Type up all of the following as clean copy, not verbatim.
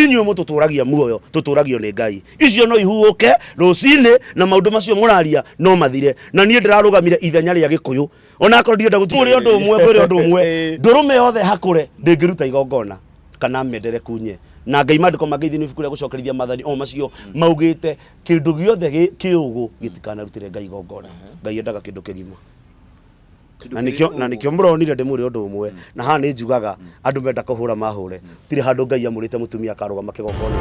Ti inyuĩ mũtũtũragia muoyo, tũtũragio nĩ Ngai. Icio no ihuũke rũcinĩ na maũndũ macio mũraria no mathire. Na niĩ ndĩrarũgamire ithenya rĩa Gĩkũyũ. Ona akorwo ndirenda gũtũrĩa ũndũ ũmwe, ngwĩre ũndũ ũmwe. Ndũrũme yothe hakũre ndĩngĩruta igongona kana mendere kunye. Na Ngai maandĩko mangĩ thĩinĩ wa ibuku rĩa gũcokerithia maathani o macio maugĩte kĩndũ gĩothe kĩũgũ gĩtikanarutĩre Ngai igongona. Ngai endaga kĩndũ kĩgima. Na nĩkĩo mũronire ndĩmwĩre ũndũ ũmwe, na haha nĩ njugaga andũ menda kũhũra mahũre, tirĩ handũ Ngai amũrĩte mũtumia akarũgama kĩgongona.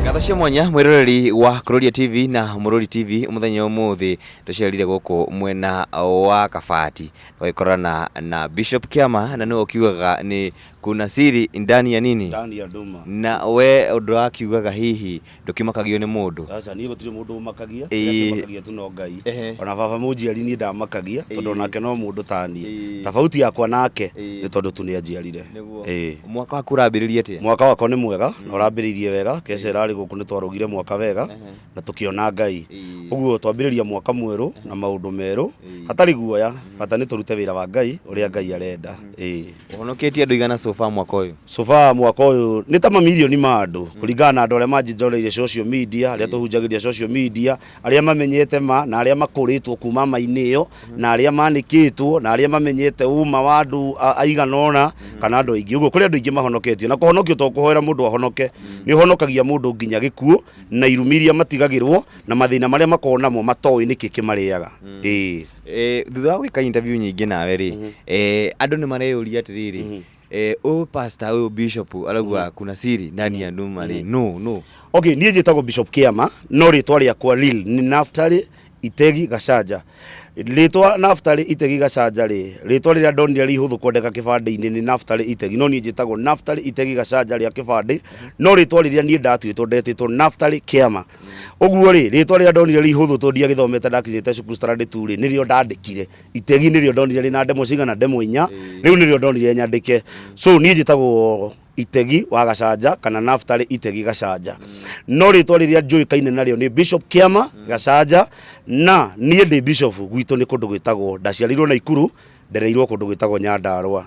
Ngatho cia mwanya mwĩroreri wa Kuroria TV na Mũrori TV, mũthenya ũmũthĩ tũcerire gũkũ mwena wa Kabati tũgagĩkorana na Bishop Kĩama, na nĩwe ũkiugaga nĩ kuna siri ndani ya nini? Ndani ya nduma. Na we ũndũ wakiugaga hihi ndũkĩmakagio nĩ mũndũ? Aca, niĩ gũtirĩ mũndũ ũmakagia. Kĩrĩa kĩmakagia tu no Ngai. Ona baba mũnjiari niĩ ndamakagia, tondũ onake no mũndũ ta niĩ. Tofauti yakwa nake nĩ tondũ tu nĩ anjiarire. Ĩĩ. Mwaka waku ũrambĩrĩria atĩa? Mwaka wakwa nĩ mwega na ũrambĩrĩirie wega. Keca ĩrarĩ gũkũ nĩ twarũgire mwaka wega na tũkĩona Ngai. Ũguo twambĩrĩria mwaka mwerũ na maũndũ merũ hatarĩ guoya, bata nĩ tũrute wĩra wa Ngai ũrĩa Ngai arenda. Ĩĩ. Ũhonoketie andũ igana so far mwaka ũyũ? So far mwaka ũyũ nĩ ta mamirioni ma andũ, kũringana na andũ arĩa manjĩnjoreire social media, arĩa tũhunjagĩria social media, arĩa mamenyete ma na arĩa makũrĩtwo kuma ma-inĩ ĩyo, na arĩa manĩkĩtwo na arĩa mamenyete ũma wa andũ aigana ũna kana andũ aingĩ. Ũguo kũrĩ andũ aingĩ mahonoketio, na kũhonokio to kũhoera mũndũ ahonoke, nĩ ũhonokagia mũndũ nginya gĩkuũ na irumi iria matigagĩrwo na mathĩna marĩa makoragwo namo matoĩ nĩkĩ kĩmarĩaga. Ĩĩ. Thutha wa gwĩka interview nyingĩ nawe rĩ, andũ nĩ mareyũria atĩrĩrĩ, ũyũ pastor, ũyũ bishop arauga kuna siri ndani ya nduma rĩ, no no? Okay, niĩ njĩtagwo Bishop Kĩama, no rĩtwa rĩakwa real nĩ Naftali Itegi Gacanja. Rĩtwa Naftali Itegi Gacanja rĩ, rĩtwa rĩrĩa ndonire rĩ ihũthũ kwandĩka kĩbandĩ-inĩ nĩ Naftali Itegi, no niĩ njĩtagwo Naftali Itegi Gacanja rĩa kĩbandĩ, no rĩtwa rĩrĩa niĩ ndatuĩtwo ndetĩtwo Naftali Kĩama. Ũguo rĩ, rĩtwa rĩrĩa ndonire rĩ ihũthũ tondũ ndiagĩthomete ndakinyĩte cukuru standard 2 rĩ, nĩrĩo ndandĩkire. Itegi nĩrĩo ndonire rĩna ndemwa cigana? Ndemwa inya. Rĩu nĩrĩo ndonire nyandĩke. So niĩ njĩtagwo Itegi wa Gacanja kana Naftali Itegi Gacanja. No rĩtwa rĩrĩa njũĩkaine narĩo nĩ Bishop Kĩama Gacanja, na niĩ ndĩ bishop. Gwitũ nĩ kũndũ gwĩtagwo, ndaciarĩirwo Naikuru, ndereirwo kũndũ gwĩtagwo Nyandarũa.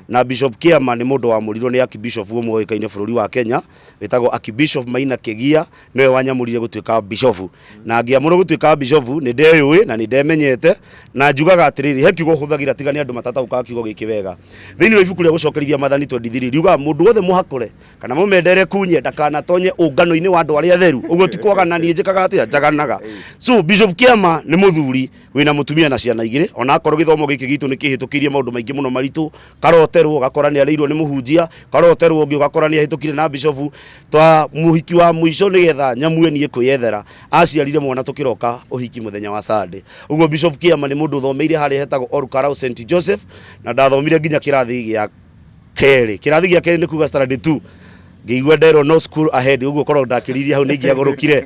Na Bishop Kĩama nĩ mũndũ wamũrirwo nĩ Archbishop ũmwe ũĩkaine bũrũri wa Kenya wĩtagwo Archbishop Maina Kĩgia, nĩwe wanyamũrire gũtuĩka bishop. Na ngĩamũrwo gũtuĩka bishop nĩ ndeyũĩ na nĩ ndemenyete, na njugaga atĩrĩrĩ, he kiugo hũthagĩra tiga nĩ andũ matataũkaga kiugo gĩkĩ wega. Thĩinĩ wa ibuku rĩa gũcokerithia Maathani 23 riugaga mũndũ wothe mũhakũre kana mũmendere kunye ndakanatonye ũngano-inĩ wa andũ arĩa atheru. Ũguo ti kwagana, niĩ njĩkaga atĩa? Njaganaga. So Bishop Kĩama nĩ mũthuri wĩna mũtumia na ciana igĩrĩ, ona akorwo gĩthomo gĩkĩ gitũ nĩ kĩhĩtũkĩirie maũndũ maingĩ mũno maritũ, karoterwo ũgakora nĩ arĩirwo nĩ mũhunjia, karoterwo ũngĩ ũgakora nĩ ahĩtũkire na bishofu. Twa mũhiki wa mũico nĩgetha nyamue niĩ kwĩyethera, aciarire mwana tũkĩroka ũhiki mũthenya wa Sunday. Ũguo Bishop Kĩama nĩ mũndũ ũthomeire harĩa hetagwo Olkalou St Joseph, na ndathomire nginya kĩrathi gĩa kerĩ. Kĩrathi gĩa kerĩ nĩ kuga standard 2. Ngĩigua nderwo no school ahead, ũguo korwo ndakĩririe hau nĩ ingĩagũrũkire.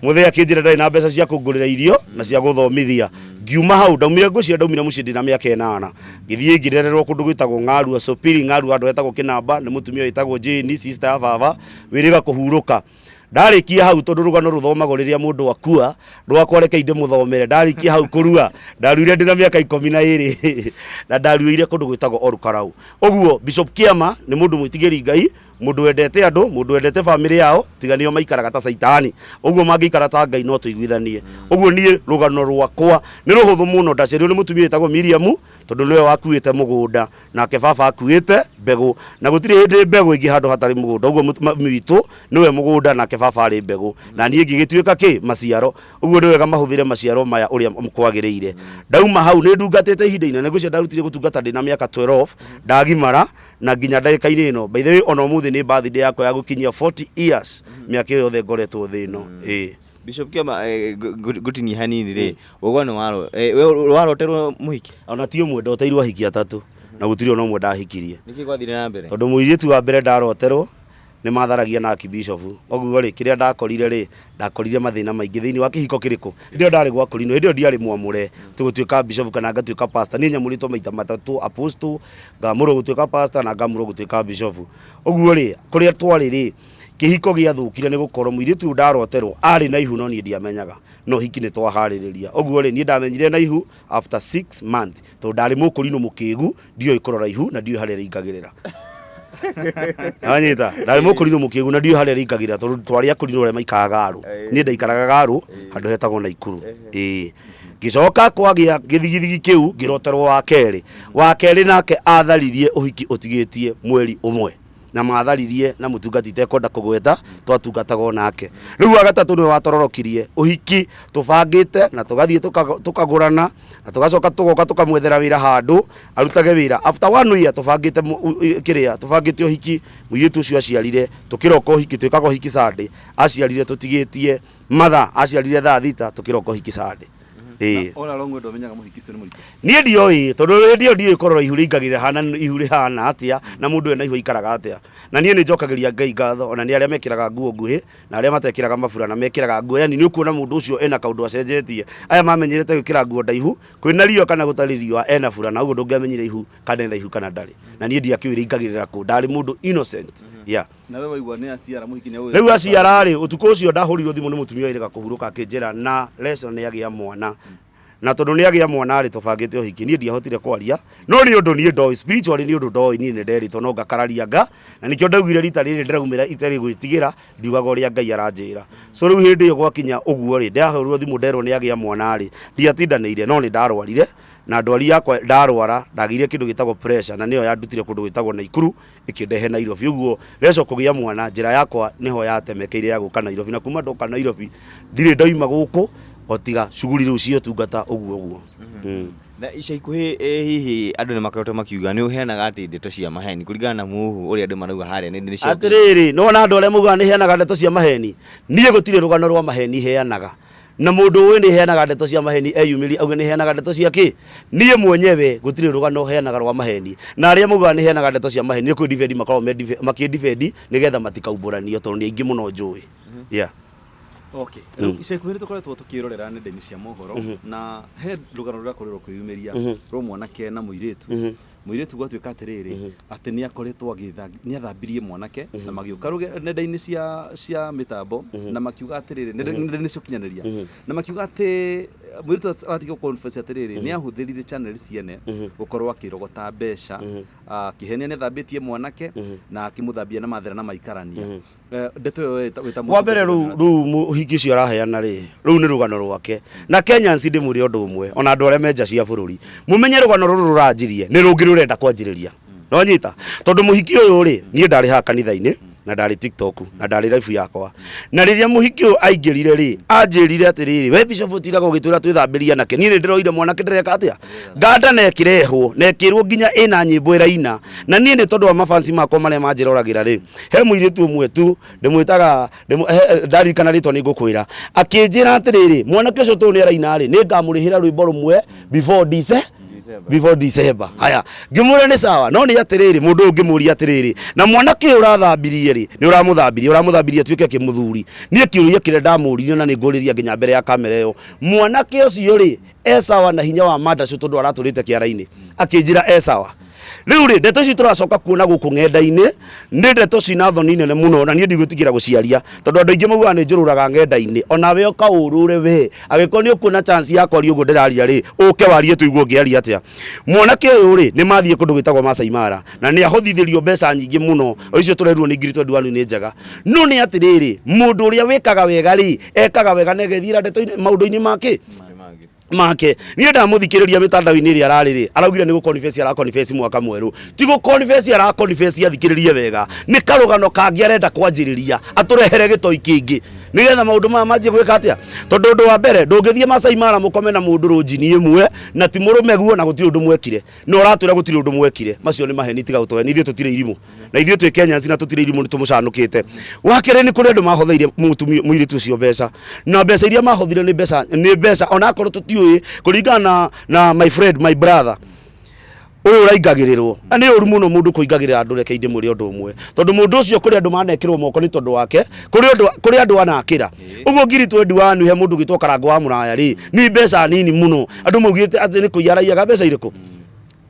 Mũthee akĩnjĩra ndarĩ na mbeca cia kũngũrĩra irio na cia gũthomithia. Ngiuma hau, ndaumire, ngwĩciria ndaumire mũciĩ ndĩna mĩaka 8. Ngĩthiĩ ngĩrererwo kũndũ gwĩtagwo Ng'arua, Sopiri Ng'arua, handũ hetagwo Kĩnamba, nĩ mũtumia wĩtagwo Jane, sister ya baba, wĩrĩga kũhurũka. Ndarĩkia hau, tondũ rũgano rũthomagwo rĩrĩa mũndũ akua, rwakwa rekei ndĩmũthomere. Ndarĩkia hau kũrua, ndaruire ndĩna mĩaka 12 na ndaruĩire kũndũ gwĩtagwo Olkalou. Ũguo Bishop Kĩama nĩ mũndũ mwĩtigĩri Ngai, mũndũ wendete andũ, mũndũ wendete bamĩrĩ yao, tiga nĩo maikaraga ta caitani. Ũguo mangĩikara ta Ngai no tũiguithanie. Ũguo niĩ rũgano rwakwa nĩ rũhũthũ mũno. Ndaciarirwo nĩ mũtumia wĩtagwo Miriam, tondũ nĩwe wakuĩte mũgũnda, nake baba akuĩte mbegũ, na gũtirĩ hĩndĩ mbegũ ĩngĩ handũ hatarĩ mũgũnda. Ũguo mami witũ nĩwe mũgũnda, nake baba arĩ mbegũ, na niĩ ngĩgĩtuĩka kĩ? Maciaro. Ũguo nĩ wega mahũthĩre maciaro maya ũrĩa kwagĩrĩire. Ndauma hau nĩ ndungatĩte ihinda inene, ngwĩciria ndarutire gũtungata ndĩna mĩaka 12, ndagimara na nginya ndagĩka-inĩ ĩno. By the way, ona ũmũthĩ nĩ birthday yakwa ya gũkinyia 40 years, mĩaka ĩyo yothe ngoretwo thĩ ĩno. Ĩĩ. Bishop Kĩama, ngũtinie hanini rĩ, ũguo nĩ waro, we waroterwo mũhiki? Ona ti ũmwe, ndoteirwo ahiki atatũ na gũtirĩ ona ũmwe ndahikirie. Nĩkĩ gwathire na mbere? Tondũ mũirĩtu wa mbere ndaroterwo nĩ matharagia na archbishop. Ũguo rĩ, kĩrĩa ndakorire rĩ, ndakorire mathĩna maingĩ thĩinĩ wa kĩhiko kĩrĩkũ? Hĩndĩ ĩyo ndarĩ gwa kũrinwo, hĩndĩ ĩyo ndiarĩ mwamũre atĩ gũtuĩka bishop kana ngatuĩka pastor. Niĩ nyamũrĩtwo maita matatũ, apostle, ngamũrwo gũtuĩka pastor na ngamũrwo gũtuĩka bishop. Ũguo rĩ, kũrĩa twarĩ rĩ, Kĩhiko gĩathũkire nĩ gũkorwo mũirĩtu ũyũ ndaroterwo arĩ na ihu no niĩ ndiamenyaga. No ũhiki nĩ twaharĩrĩria. Ũguo rĩ, niĩ ndamenyire na ihu after 6 months tondũ ndarĩ mũkũrinũ mũkĩgu, ndioĩ kũrora ihu na ndioĩ harĩa rĩingagĩrĩra. Wanyita? Ndarĩ mũkũrinũ mũkĩgu na ndioĩ harĩa rĩingagĩrĩra tondũ twarĩ akũrinũ arĩa maikaraga Garu. Niĩ ndaikaraga Garu handũ hetagwo Naikuru. Ĩĩ. Ngĩcoka kwagĩa gĩthigithigi kĩu ngĩroterwo wa kerĩ. Wa kerĩ nake atharirie ũhiki ũtigĩtie mweri ũmwe. Na matharirie na mũtungati itekwenda kũgweta twatungataga o nake. Rĩu wa gatatũ nĩwe watororokirie ũhiki tũbangĩte na tũgathiĩ tũkagũrana na tũgacoka tũgoka tũkamwethera wĩra handũ arutage wĩra. After one year tũbangĩte kĩrĩa tũbangĩte ũhiki, mũirĩtu ũcio aciarire tũkĩroka ũhiki, twĩkaga ũhiki Sunday, aciarire tũtigĩtie mathaa, aciarire thaa 6 tũkĩroka ũhiki Sunday. Ĩĩ. All along we ndwamenyaga mũhiki ũcio nĩ mũritũ? Niĩ ndioĩ tondũ hĩndĩ ĩyo ndiũĩ kũrora ihu rĩingagĩrĩra hana ihu rĩhana atĩa na mũndũ ena ihu aikaraga atĩa. Na niĩ nĩ njokagĩria Ngai ngatho ona nĩ arĩa mekĩraga nguo nguhĩ na arĩa matekĩraga maburana mekĩraga nguo, yani nĩ ũkuona mũndũ ũcio ena kaũndũ acenjetie. Aya mamenyerete gwĩkĩra nguo ndaihu kwĩna riũa kana gũtarĩ riũa ena burana ũguo ndũngĩamenyire ihu kana ena ihu kana ndarĩ. Na niĩ ndiakĩũĩ rĩingagĩrĩra kũ, ndarĩ mũndũ innocent. Yeah. Na we waigua nĩ aciara mũhiki nĩ Rĩu aciara rĩ, ũtukũ ũcio ndahũrirwo thimũ nĩ mũtumia wĩrĩga kũhurũka akĩnjĩra na Leso nĩ agĩa mwana. Na tondũ nĩ agĩa mwana rĩ, tũbangĩte ũhiki. Niĩ ndiahotire kwaria, no nĩ ũndũ niĩ ndoĩ, spiritually nĩ ũndũ ndoĩ, niĩ nĩ nderĩtwo no ngakararia nga, na nĩkĩo ndaugire rita rĩrĩ ndĩraumĩra itarĩ gwĩtigĩra, ndiugaga ũrĩa Ngai aranjĩra. So rĩu hĩndĩ ĩyo gwakinya ũguo rĩ, ndahũrirwo thimũ nderwo nĩ agĩa mwana rĩ, ndiatindanĩire no nĩ ndarwarire, na ndwari yakwa ndarwara, ndagĩire kĩndũ gĩtagwo pressure na nĩyo yandutire kũndũ gwĩtagwo Naikuru, ĩkĩndehe Nairobi. Ũguo Leso kũgĩa mwana njĩra yakwa nĩho yatemekeire ya gũka Nairobi, na kuma ndoka Nairobi ndirĩ ndoima gũkũ o tiga cuguri rĩu cia ũtungata ũguo ũguo. Na ica ikuhĩ hihi andũ nĩ makoretwo makiuga nĩ ũheanaga atĩ ndeto cia maheni kũringana na mũhu ũrĩa andũ marauga harĩa nĩ cia Atĩrĩrĩ, nĩwona andũ arĩa maugaga nĩ heanaga ndeto cia maheni, niĩ gũtirĩ rũgano rwa maheni heanaga. Na mũndũ ũĩ nĩ heanaga ndeto cia maheni eyumĩrie auge nĩ heanaga ndeto cia kĩ? Niĩ mwenyewe gũtirĩ rũgano heanaga rwa maheni. Na arĩa maugaga nĩ heanaga ndeto cia maheni nĩ kwĩ defend makoragwo makĩ defend nĩgetha matikaumbũranio tondũ nĩ aingĩ mũno njũĩ. Yeah. Okay. Rĩu ica ikuhĩ nĩ tũkoretwo tũkĩrorera nenda-inĩ cia mohoro na he rũgano rũrakorirwo kwĩyumĩria rwa mwanake na mũirĩtu. Mũirĩtu gwatuĩka atĩrĩrĩ atĩ nĩ akoretwo agĩtha nĩ athambirie mwanake na magĩũka nenda-inĩ cia mĩtambo na makiuga atĩrĩrĩ nenda-inĩ cia ũkinyanĩria na makiuga atĩ mũirĩtu aratiga confess atĩrĩrĩ nĩ ahũthĩrire channel ciene gũkorwo akĩrogota mbeca, akĩhenia nĩ athambĩtie mwanake na akĩmũthambia na mathera na maikarania. Ndeto ĩyo wĩta Wa mbere rĩu mũhiki ũcio araheana rĩ, rũu nĩ rũgano rwake. Na Kenyans ndĩmwĩre ũndũ ũmwe, ona andũ arĩa me nja cia bũrũri, mũmenye rũgano rũrũ rũranjirie nĩ rũngĩ rũrenda kwanjĩrĩria. Nĩwanyita? Tondũ mũhiki ũyũ rĩ, niĩ ndarĩ haha kanitha-inĩ na ndarĩ TikTok na ndarĩ live yakwa. Na rĩrĩa mũhiki ũyũ aingĩrire rĩ, anjĩrire atĩrĩrĩ, we Bishop ũtindaga ũgĩtwĩra twĩthambĩrie anake, niĩ nĩ ndĩroire mwanake ndĩreka atĩa? Nganda na ĩkĩrehwo na ĩkĩrwo nginya ĩna nyĩmbo ĩraina. Na niĩ nĩ tondũ wa mafansi makwa marĩa manjĩroragĩra rĩ, he mũirĩtu ũmwe tu ndĩmwĩtaga ndaririkana rĩtwa nĩ ngũkwĩra, akĩnjĩra atĩrĩrĩ, mwanake ũcio tondũ nĩ araina rĩ, nĩ ngamũrĩhĩra rwĩmbo rũmwe before December. Before December. Haya, ngĩmwĩra nĩ sawa, no nĩ atĩrĩrĩ, mũndũ ũyũ ngĩmũria atĩrĩrĩ, na mwanake ũyũ ũrathambirie rĩ, nĩ ũramũthambirie, ũramũthambirie atuĩke kĩmũthuri. Niĩ kĩũria kĩrĩa ndamũririe na nĩ ngũrĩria nginya mbere ya kamera ĩyo, mwanake ũcio rĩ, e sawa na hinya wa mandacũ tondũ aratũrĩte kĩara-inĩ? Akĩnjĩra e sawa. Rĩu rĩ, ndeto ici tũracoka kuona gũkũ ng'enda-inĩ nĩ ndeto cina thoni nene mũno, na niĩ ndigwĩtigĩra gũciaria tondũ andũ aingĩ maugaga nĩ njũrũraga ng'enda-inĩ. Onawe ũka ũrũre we, angĩkorwo nĩ ũkuona chance ya kwaria ũguo ndĩraria rĩ, ũke warie tũigue ũngĩaria atĩa. Mwanake ũyũ rĩ, nĩ mathiĩ kũndũ gwĩtagwo Masai Mara na nĩ ahothithĩrio mbeca nyingĩ mũno, o icio tũrerwo nĩ ngiri 21 nĩ njega. No nĩ atĩrĩrĩ, mũndũ ũrĩa wĩkaga wega rĩ, ekaga wega na agethiĩra ndeto-inĩ maũndũ-inĩ make make. Niĩ ndamũthikĩrĩria mĩtandao-inĩ ĩrĩa ararĩ rĩ, araugire nĩ gũ-confess ara-confess mwaka mwerũ. Ti gũ-confess ara-confess, athikĩrĩrie wega, nĩ karũgano kangĩ arenda kwanjĩrĩria, atũrehere gĩtoi kĩngĩ nĩgetha maũndũ maya manjie gwĩka atĩa. Tondũ ũndũ wa mbere, ndũngĩthiĩ Masai Mara mũkome na mũndũ rũnjini ĩmwe na ti mũrũme guo na gũtirĩ ũndũ mwekire, na ũratwĩra gũtirĩ ũndũ mwekire. Macio nĩ maheni, tiga gũtũhenia, ithuĩ tũtirĩ irimũ. Na ithuĩ twĩ Kenyans na tũtirĩ irimũ, nĩ tũmũcanũkĩte. Wa kerĩ, nĩ kũrĩ andũ mahotheire mũtumia mũirĩtu ũcio mbeca, na mbeca iria mahothire nĩ mbeca onakorwo tũtiũĩ kũringana na my friend, my brother ũyũ ũraingagĩrĩrwo. Na nĩ ũru mũno mũndũ kũingagĩrĩra andũ. Reke ndĩmwĩre ũndũ ũmwe, tondũ mũndũ ũcio kũrĩ andũ manekĩrwo moko nĩ tondũ wake, kũrĩ andũ anakĩra ũguo ngiri 21 he mũndũ ũgĩtwo Karango wa Mũraya rĩ, nĩ mbeca nini mũno. Andũ maugĩte atĩ nĩ kũiya araiyaga mbeca irĩkũ.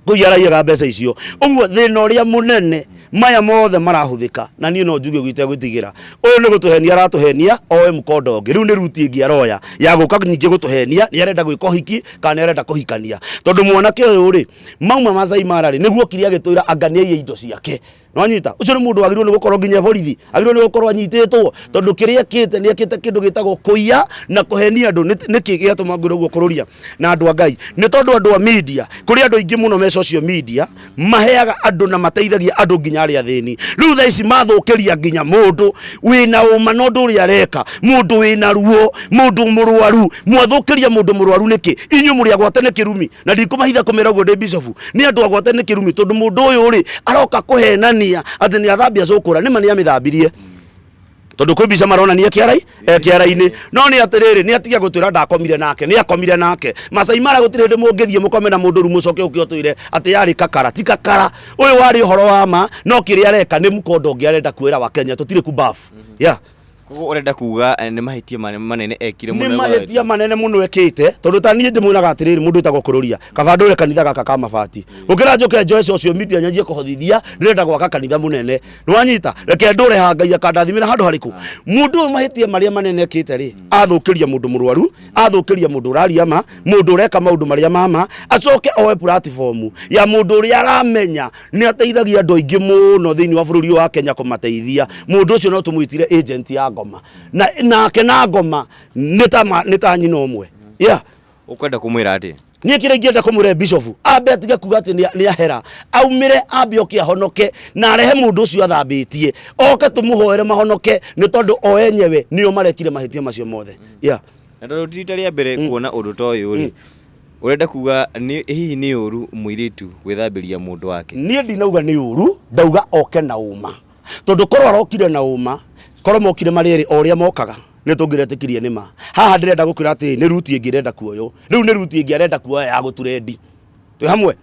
Kũiya araiyaga mbeca icio. Ũguo thĩna ũrĩa mũnene maya mothe marahũthĩka, na niĩ no njuge ũguo itegwĩtigĩra, ũyũ nĩ gũtũhenia aratũhenia oe mũkondo ũngĩ. Rĩu nĩ ruti ĩngĩ aroya ya gũka ningĩ gũtũhenia, nĩ arenda gwĩka ũhiki kana nĩ arenda kũhikania. Tondũ mwanake ũyũ rĩ, mauma Masai Mara rĩ, nĩguo okire agĩtwĩra anga nĩ aiya indo ciake. Nĩwanyita? Ũcio nĩ mũndũ wagĩrĩirwo nĩ gũkorwo nginya borithi, agĩrĩirwo nĩ gũkorwo anyitĩtwo, tondũ kĩrĩa ekĩte nĩ ekĩte kĩndũ gĩtagwo kũiya na kũhenia andũ. Nĩkĩ gĩatũma ngwĩre ũguo kũrũria na andũ a Ngai? Nĩ tondũ andũ a media, kũrĩ andũ aingĩ mũno me social media, maheaga andũ na mateithagia andũ nginya arĩa athĩni. Rĩu thaa ici mathũkĩria nginya mũndũ wĩna ũma na ũndũ ũrĩa areka, mũndũ wĩna ruo, mũndũ mũrwaru. Mwathũkĩria mũndũ mũrwaru nĩkĩ? Inyuĩ mũrĩ agwate nĩ kĩrumi. Na ndikũmahitha kũmera ũguo ndĩ bishop, nĩ andũ agwate nĩ kĩrumi, tondũ mũndũ ũyũ rĩ aroka kũhenania atĩ nĩ athambia cũkũra. Nĩma nĩ amĩthambirie, tondũ kwĩ mbica maronania kĩarai e kĩara-inĩ, no nĩ atĩrĩrĩ, nĩ atige gũtwĩra ndakomire nake, nĩ akomire nake. Masai Mara gũtirĩ hĩndĩ mũngĩthiĩ mũkome na mũndũ rĩu mũcoke ũke ũtwĩre atĩ yarĩ kakara. Ti kakara, ũyũ warĩ ũhoro wa ma, no kĩrĩa areka nĩ mũkondo ũngĩ arenda kuoera wa Kenya. Tũtirĩ kubafu yeah. Koguo ũrenda kuga nĩ mahĩtia manene ekire mũno. Nĩ mahĩtia manene mũno ekĩte, tondũ ta niĩ ndĩmwĩraga atĩrĩrĩ, mũndũ wĩtagwo Kũrũria, kaba ndũre kanitha gaka ka mabati gũkĩra njũke njoe social media nyanjie kũhothithia ndĩrenda gwaka kanitha mũnene. Nĩwanyita? Reke ndũre ha Ngai akandathimĩra handũ harĩkũ. Mũndũ ũyũ mahĩtia marĩa manene ekĩte rĩ, athũkĩria mũndũ mũrwaru, athũkĩria mũndũ ũraria ma, mũndũ ũreka maũndũ marĩa ma ma, acoke oe platform ya mũndũ ũrĩa aramenya nĩ ateithagia andũ aingĩ mũno thĩinĩ wa bũrũri ũyũ wa Kenya kũmateithia. Mũndũ ũcio no tũmwĩtire agent ya ngoma, na nake na ngoma nĩ ta nyina ũmwe. Yeah. Ũkwenda kũmwĩra atĩa? Niĩ kĩrĩa ingĩenda kũmwĩra bishop, ambe atige kuga atĩ nĩ ahera, aumĩre ambe oke ahonoke, na arehe mũndũ ũcio athambĩtie, oke tũmũhoere mahonoke, nĩ tondũ o enyewe nĩo marekire mahĩtia macio mothe. Yeah. Na tondũ ti rita rĩa mbere kuona ũndũ ta ũyũ rĩ, ũrenda kuga nĩ hihi nĩ ũru mũirĩtu gwĩthambĩria mũndũ wake? Niĩ ndinauga nĩ ũru, ndauga oke na ũma, tondũ korwo arokire na ũma, korwo mokire marĩ erĩ o ũrĩa mokaga, nĩ tũngĩretĩkirie nĩ ma. Haha ndĩrenda gũkwĩra atĩ nĩ ruti ĩngĩ ĩrenda kuoywo. Rĩu nĩ ruti ĩngĩ arenda kuoya ya gũturendi. Twĩ hamwe?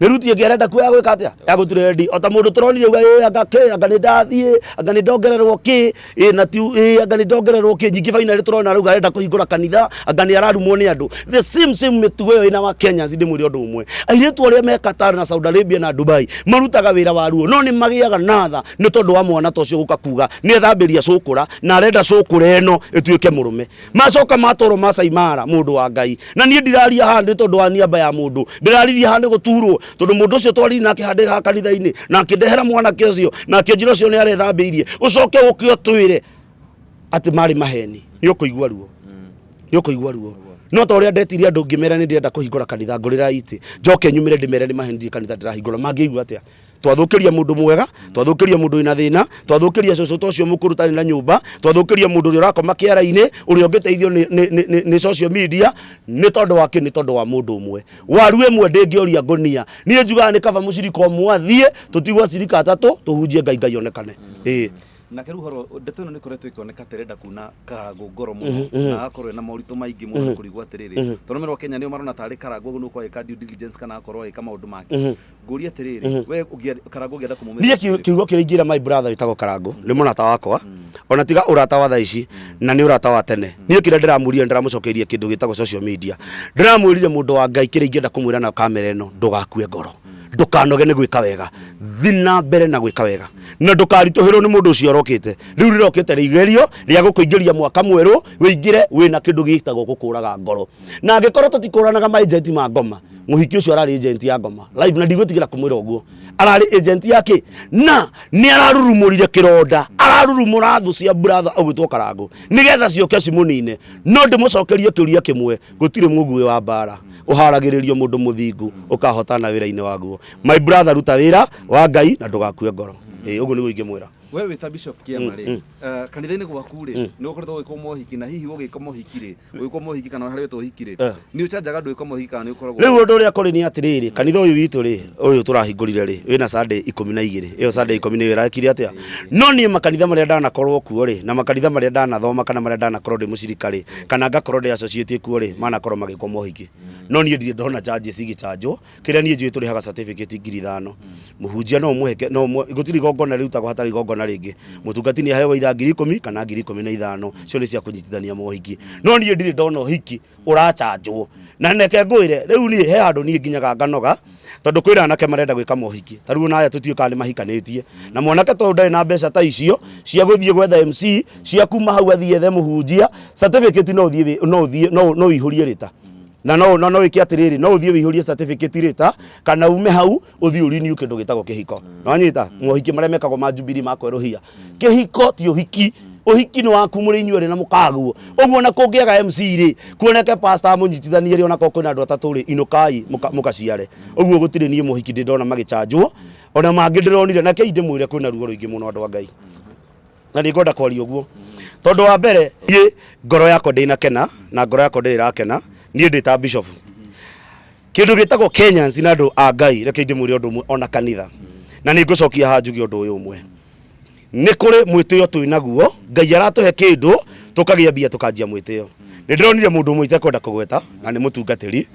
Nĩ ruti ĩngĩ arenda kuoya gwĩka atĩa? Ya gũturendi. O ta mũndũ tũronire auga ĩ anga kĩ, anga nĩ ndathiĩ, anga nĩ ndongererwo kĩ, ĩ na ti ĩ anga nĩ ndongererwo kĩ. Nyingĩ finally tũrona arauga arenda kũhingũra kanitha, anga nĩ ararumwo nĩ andũ. The same same mĩtugo ĩyo ĩna wa Kenyans. Ndĩmwĩre ũndũ ũmwe, airĩtu arĩa me Qatar na Saudi Arabia na Dubai marutaga wĩra wa ruo, no nĩ magĩaga na tha nĩ tondũ wa mwana ta ũcio gũka kuga nĩ ethambĩria cũkũra na arenda cũkũra ĩno ĩtuĩke mũrũme. Macoka matwarwo Masai Mara, mũndũ wa Ngai. Na niĩ ndiraria haha nĩ tondũ wa niaba ya mũndũ, ndĩraririe haha nĩ gũturwo, tondũ mũndũ ũcio twaririe nake handĩ ha kanitha-inĩ na akĩndehera mwanake ũcio na akĩnjĩra ũcio nĩ arethambĩirie, ũcoke ũke ũtwĩre atĩ marĩ maheni, nĩ ũkũigua ruo, nĩ ũkũigua ruo. No ta ũrĩa ndetirie andũ ngĩmera nĩ ndĩrenda kũhingũra kanitha, ngũrĩra itĩ njoke nyumĩre ndĩmere nĩ maheni, ndirĩ kanitha ndĩrahingũra, mangĩigua atĩa? Twathũkĩria mũndũ mwega, twathũkĩria mũndũ wĩna thĩna, twathũkĩria cũcũ ta ũcio mũkũrũ ũtarĩ na nyũmba, twathũkĩria mũndũ ũrĩa ũrakoma kĩara-inĩ, ũrĩa ũngĩteithio nĩ social media, nĩ tondũ wa kĩ? Nĩ tondũ wa mũndũ ũmwe. Waru ĩmwe ndĩngĩoria ngũnia. Niĩ njugaga nĩ kaba mũcirika ũmwe athiĩ, tũtigwo acirika atatũ, tũhunjie Ngai, Ngai onekane. Ĩĩ. Nake rĩu ũhoro, ndeto ĩno nĩ ĩkoretwo ĩkĩoneka ta ĩrenda kuna Karangũ ngoro mũno, na agakorwo ena moritũ maingĩ mũno nĩ kũrigwo atĩrĩrĩ, tondũ merwo Kenya nĩo marona tarĩ Karangũ ũguo nĩ gũkorwo agĩka due diligence kana agakorwo agĩka maũndũ make. Ngũrie atĩrĩrĩ, we Karangũ ũngĩenda kũmũmĩra Niĩ kiugo kĩrĩa ingĩra my brother wĩtagwo Karangũ nĩ mũrata wakwa, ona tiga ũrata wa thaa ici na nĩ ũrata wa tene. Niĩ kĩrĩa ndĩramũria, ndĩramũcokeirie kĩndũ gĩtagwo social media. Ndĩramwĩrire mũndũ wa Ngai, kĩrĩa ingĩenda kũmwĩra na kamera ĩno, ndũgakue ngoro, ndũkanoge nĩ gwĩka wega, thi na mbere na gwĩka wega, na ndũkaritũhĩrwo nĩ mũndũ ũcio ũrokĩte. Rĩu rĩrokĩte rĩ igerio rĩa gũkũingĩria mwaka mwerũ, wĩingĩre wĩna kĩndũ gĩtagwo gũkũraga ngoro. Na angĩkorwo tũtikũranaga ma agent ma ngoma, mũhiki ũcio ararĩ agent ya ngoma live, na ndigwĩtigĩra kũmwĩra ũguo, ararĩ agent ya kĩ, na nĩ ararurumũrire kĩronda, ararurumũra thũ cia brother ũgwĩtwo Karangũ nĩgetha ciũke cimũnine. No ndĩmũcokerie kĩũria kĩmwe, gũtirĩ mũguĩ wa mbara ũharagĩrĩrio mũndũ mũthingu ũkahotana wĩra-inĩ waguo. My brother, ruta wĩra wa Ngai na ndũgakue ngoro. Ĩĩ, ũguo nĩguo ingĩmwĩra. We wĩ ta Bishop Kĩama rĩ, kanitha-inĩ gwaku rĩ, nĩ ũkoretwo ũgĩkwo mohiki, na hihi ũgĩka mohiki rĩ, ũgĩkwo mohiki kana harĩ wetwo ũhiki rĩ, nĩ ũcanjaga andũ gwĩka mohiki kana nĩ ũkoragwo? Rĩu ũndũ ũrĩa kũrĩ nĩ atĩrĩrĩ, kanitha ũyũ witũ rĩ, ũyũ tũrahingũrire rĩ, wĩna Sunday 12. Ĩyo Sunday ikũmi nĩyo ĩrekire atĩa? No niĩ makanitha marĩa ndanakorwo kuo rĩ, na makanitha marĩa ndanathoma kana marĩa ndanakorwo ndĩ mũcirika rĩ, kana ngakorwo ndĩ associate kuo rĩ, manakorwo magĩkwo mohiki. No niĩ ndirĩ ndona charges igĩchanjwo. Kĩrĩa niĩ njũĩ, tũrĩhaga certificate 5,000. Mũhunjia no ũmũhe, no gũtirĩ igongona rĩrutagwo hatarĩ igongona rĩngĩ. Mũtungati nĩ aheagwo ithaa 10,000 kana 15,000, icio nĩ cia kũnyitithania mohiki. No niĩ ndirĩ ndona ũhiki ũrachanjwo. Na reke ngwĩre, rĩu niĩ he handũ niĩ nginyaga nganoga, tondũ kwĩna anake marenda gwĩka mohiki. Ta rĩu ona aya tũtiũĩ kana nĩ mahikanĩtie. Na mwanake tondũ ndarĩ na mbeca ta icio cia gũthiĩ gwetha MC, cia kuma hau athiĩ ethe mũhunjia, certificate no ũthiĩ no ũthiĩ no ũihũrie rĩta. Na no no wĩke atĩrĩrĩ, no ũthiĩ ũihũrie certificate rĩta, kana ume hau ũthiĩ ũrenew kĩndũ gĩtagwo kĩhiko. Nĩwanyita? Mohiki marĩa mekagwo ma Jubilee ma kwerũhia. Kĩhiko ti ũhiki. Ũhiki nĩ waku mũrĩ inyuerĩ na mũkaguo. Ũguo ona kũngĩaga MC rĩ, kuoneke pastor amũnyitithanie rĩ, onakorwo kwĩna andũ atatũ rĩ, inũkai mũkaciare. Ũguo gũtirĩ niĩ mohiki ndĩ ndona magĩchanjwo, ona mangĩ ndĩronire. Na kei ndĩmwĩre kwĩna ruo rũingĩ mũno andũ a Ngai. Na nĩ ngwenda kwaria ũguo. Tondũ wa mbere, niĩ ngoro yakwa ndĩnakena, na ngoro yakwa ndĩrĩ ĩrakena, niĩ ndĩ ta bishop. Kĩndũ gĩtagwo Kenyans na andũ a Ngai, reke ndĩmwĩre ũndũ ũmwe, ona kanitha. Na nĩ ngũcokia haha njuge ũndũ ũyũ ũmwe. Nĩ kũrĩ mwĩtĩo twĩ naguo, Ngai aratũhe kĩndũ, tũkagĩa mbia tũkanjia mwĩtĩo. Nĩ ndĩronire mũndũ ũmwe itekwenda kũgweta, na nĩ mũtungatĩri,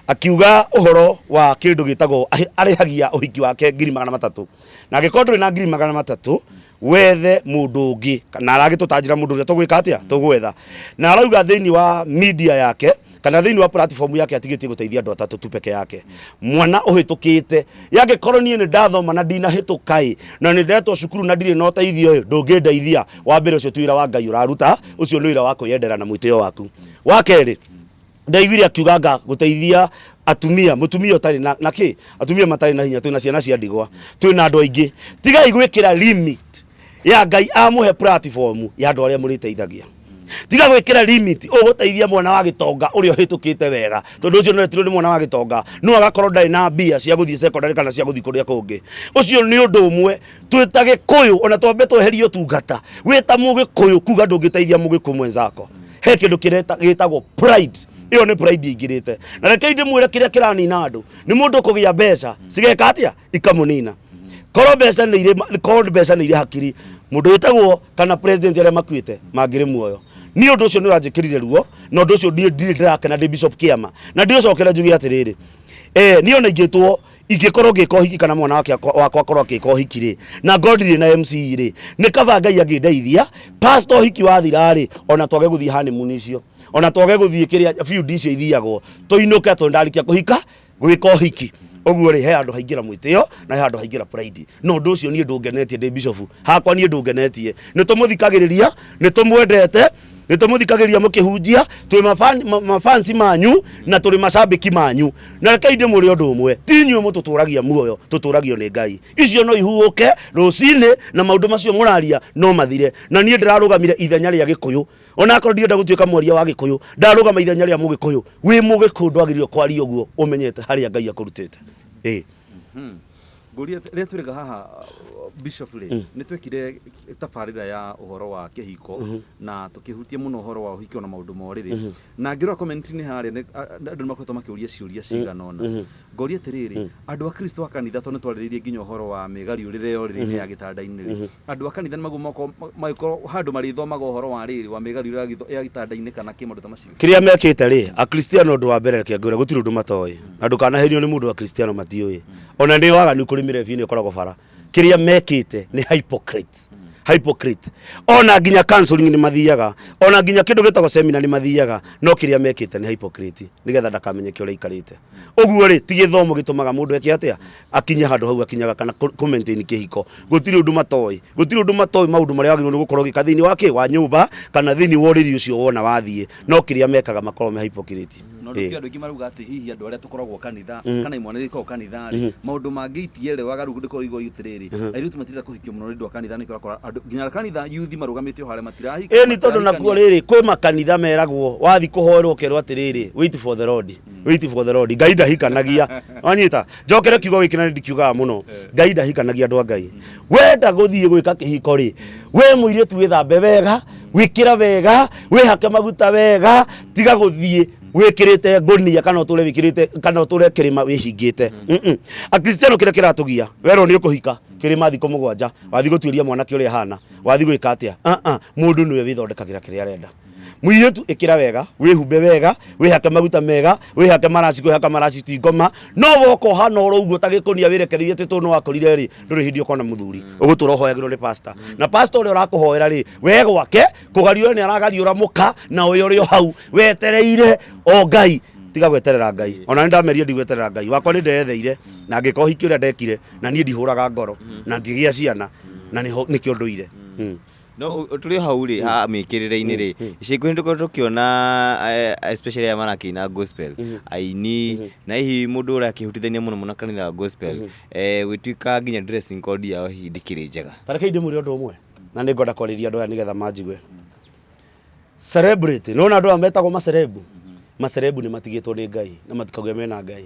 akiuga ũhoro wa kĩndũ gĩtagwo, arĩhagia ũhiki wake 300,000. Na angĩkorwo ndũrĩ na 300,000, wethe mũndũ ũngĩ, na aragĩtũtanjĩra mũndũ ũrĩa tũgwĩka atĩa, tũgwetha. Na arauga thĩinĩ wa media yake, kana thĩinĩ wa platform yake atigĩtie gũteithia andũ atatũ tu peke yake. Mwana ũhĩtũkĩte, yangĩkorwo niĩ nĩ ndathoma na ndinahĩtũka ĩ, na nĩ ndetwo cukuru na ndirĩ na ũteithio ĩ, ndũngĩndeithia. Wa mbere ũcio ti wĩra wa Ngai ũraruta, ũcio nĩ wĩra wa kwĩyendera na mwĩtĩo waku. Wa kerĩ, ndaiguire akiuga anga gũteithia atumia, mũtumia ũtarĩ na, na kĩ, atumia matarĩ na hinya, twĩna ciana cia ndigwa, twĩna andũ aingĩ. Tigai gwĩkĩra limit ya Ngai amũhe platform ya andũ arĩa mũrĩteithagia. Tiga gwĩkĩra limit ũgũteithia mwana wa gĩtonga ũrĩa ũhĩtũkĩte wega, tondũ ũcio nĩwetirwo nĩ mwana wa gĩtonga, no agakorwo ndarĩ na mbia cia gũthiĩ secondary kana cia gũthiĩ kũrĩa kũngĩ. Ũcio nĩ ũndũ ũmwe. Twĩ ta Gĩkũyũ, ona twambe tweherie ũtungata, wĩ ta Mũgĩkũyũ kuga ndũngĩteithia Mũgĩkũyũ mwenzako, he kĩndũ gĩtagwo pride. Ĩyo nĩ pride ĩingĩrĩte. Na rekei ndĩmwĩre kĩrĩa kĩranina andũ nĩ mũndũ kũgĩa mbeca cigeka atĩa, ikamũnina. Korwo mbeca nĩ irĩ, korwo mbeca nĩ irĩ hakiri, mũndũ wĩtagwo kana president arĩa makuĩte mangĩrĩ muoyo. Niĩ ũndũ ũcio nĩ ũranjĩkĩrire ruo, na ũndũ ũcio niĩ ndirĩ ndĩrakena ndĩ Bishop Kĩama. Na ndĩũcokere njuge atĩrĩrĩ, niĩ ona ingĩtwo ingĩkorwo ngĩka ũhiki kana mwana wake wakwa akorwo akĩka ũhiki rĩ, na ngorwo ndirĩ na MC rĩ, nĩ kaba Ngai angĩndeithia, pastor ũhiki wathira rĩ, ona twage gũthiĩ honeymoon icio, ona twage gũthiĩ kĩrĩa field icio ithiagwo, tũinũke tondũ ndarĩkia kũhika, gwĩka ũhiki. Ũguo rĩ, he handũ haingĩra mwĩtĩo na he handũ haingĩra pride. Na ũndũ ũcio niĩ ndũngenetie ndĩ bishop, hakwa niĩ ndũngenetie. Nĩ tũmũthikagĩrĩria, nĩ tũmwendete, nĩ tũmũthikagĩrĩria mũkĩhunjia, twĩ mafansi manyu na tũrĩ macambĩki manyu. Na rekei ndĩmwĩre ũndũ ũmwe, ti inyuĩ mũtũtũragia muoyo, tũtũragio nĩ Ngai. Icio no ihuũke rũcinĩ na maũndũ macio mũraria no mathire. Na niĩ ndĩrarũgamire ithenya rĩa Gĩkũyũ. Ona akorwo ndirenda gũtuĩka mwaria wa Gĩkũyũ, ndarũgama ithenya rĩa Mũgĩkũyũ. Wĩ Mũgĩkũyũ ndwagĩrĩirwo kwaria ũguo ũmenyete harĩa Ngai akũrutĩte. Ĩĩ. Ngũria rĩrĩa twĩrĩga haha Bishop rĩ, nĩ twekire tabarĩra ya ũhoro wa kĩhiko na tũkĩhutia mũno ũhoro wa ũhiki ona maũndũ ma ũrĩrĩ. Na ngĩrora comment-inĩ harĩa andũ nĩ makoretwo makĩũria ciũria cigana ũna. Ngoria atĩrĩrĩ, andũ a Kristo a kanitha tondũ nĩ twarĩrĩirie nginya ũhoro wa mĩgariũrĩre ya ũrĩrĩ-inĩ ya gĩtanda-inĩ rĩ, andũ a kanitha nĩ maguo magĩkorwo handũ marĩthomaga ũhoro wa rĩrĩ wa mĩgariũrĩre ya gĩtanda-inĩ kana kĩ maũndũ ta macio? Kĩrĩa mekĩte rĩ, Akristiano ũndũ wa mbere reke ngwĩre gũtirĩ ũndũ matoĩ. Na ndũkanaherio nĩ mũndũ Akristiano matiũĩ. Ona nĩ waganu kũrĩ mĩrebi-inĩ ĩkoragwo bara. Kĩrĩa mekĩte nĩ hypocrite. Hypocrite. Ona nginya counseling nĩ mathiaga, ona nginya kĩndũ gĩtagwo seminar nĩ mathiaga, no kĩrĩa mekĩte nĩ hypocrite nĩgetha ndakamenyeke ũrĩa aikarĩte. Ũguo rĩ, ti gĩthomo gĩtũmaga mũndũ eke atĩa? Akinye handũ hau akinyaga kana kũ maintain kĩhiko. Gũtirĩ ũndũ matoĩ. Gũtirĩ ũndũ matoĩ maũndũ marĩa wagĩrĩirwo nĩ gũkorwo ũgĩka thĩinĩ wa kĩ? Wa nyũmba kana thĩinĩ wa ũrĩrĩ ũcio wona wathiĩ. No kĩrĩa mekaga makoragwo me hypocrite. Na ũndũ ũngĩ andũ aingĩ marauga atĩ hihi andũ arĩa tũkoragwo kanitha kana imwana iria ikoragwo kanitha rĩ, maũndũ mangĩ itierewaga rĩu ndĩkorwo igua atĩrĩrĩ, airĩtu matirenda kũhikio mũno nĩ ũndũ wa kanitha nĩkĩo ũrakora andũ nginya kanitha youth marũgamĩte o harĩa matirahika. Ĩni tondũ nakuo rĩrĩ kwĩ makanitha meragwo wathi kũhoerwo ũkerwo atĩrĩrĩ wait for the Lord, wait for the Lord. Ngai ndahikanagia. Wanyita? Njokere kiugo gĩkĩ na nĩndikiugaga mũno. Ngai ndahikanagia andũ a Ngai. Wenda gũthiĩ gwĩka kĩhiko rĩ, we mũirĩtu wĩthambe wega, wĩkĩra wega, wĩhake maguta wega, tiga gũthiĩ wĩkĩrĩte ngũnia kana ũtũre wĩkĩrĩte kana ũtũre kĩrĩma wĩhingĩte. Akristiano kĩrĩa kĩratũgia, werwo nĩ ũkũhika kĩrĩma thikũ 7, wathiĩ gũtuĩria mwanake ũrĩa ahana, wathiĩ gwĩka atĩa? Mũndũ nĩwe wĩthondekagĩra kĩrĩa arenda. Mũirĩtu ĩkĩra wega, wĩhumbe wega, wĩhake maguta mega, wĩhake maraci, kwĩhaka maraci ti ngoma, no woka ũhana oro ũguo ta gĩkũnia wĩrekereirie atĩ tondũ nĩwakorire rĩ, ndũrĩ hĩndĩ ũkona mũthuri. Ũgũtũra ũhoyagĩrwo nĩ pastor. Na pastor ũrĩa ũrakũhoera rĩ, we gwake kũgariũra nĩ aragariũra mũka na ũyũ ũrĩ o hau wetereire o Ngai. Tiga gweterera Ngai. Ona nĩ ndameria ndigweterera Ngai. Wakwa nĩ ndeyetheire na ngĩka ũhiki ũrĩa ndekire na niĩ ndihũraga ngoro na ngĩgĩa ciana na nĩho nĩkĩo ndũire. No tũrĩ o hau rĩ, ha mĩkĩrĩre-inĩ rĩ, ica ikuhĩ nĩtũkoretwo tũkĩona especially aya marakĩina gospel, aini, na hihi mũndũ ũrĩa akĩhutithania mũno mũno kanitha wa gospel, gũgĩtuĩka nginya dressing code yao hihi ndĩkĩrĩ njega. Ta rekei ndĩmwĩre ũndũ ũmwe, na nĩ ngwenda kwarĩria andũ aya nĩgetha manjigue. Celebrity, nĩwona andũ aya metagwo macerebu? Macerebu nĩ matigĩtwo nĩ Ngai na matikauge mena Ngai.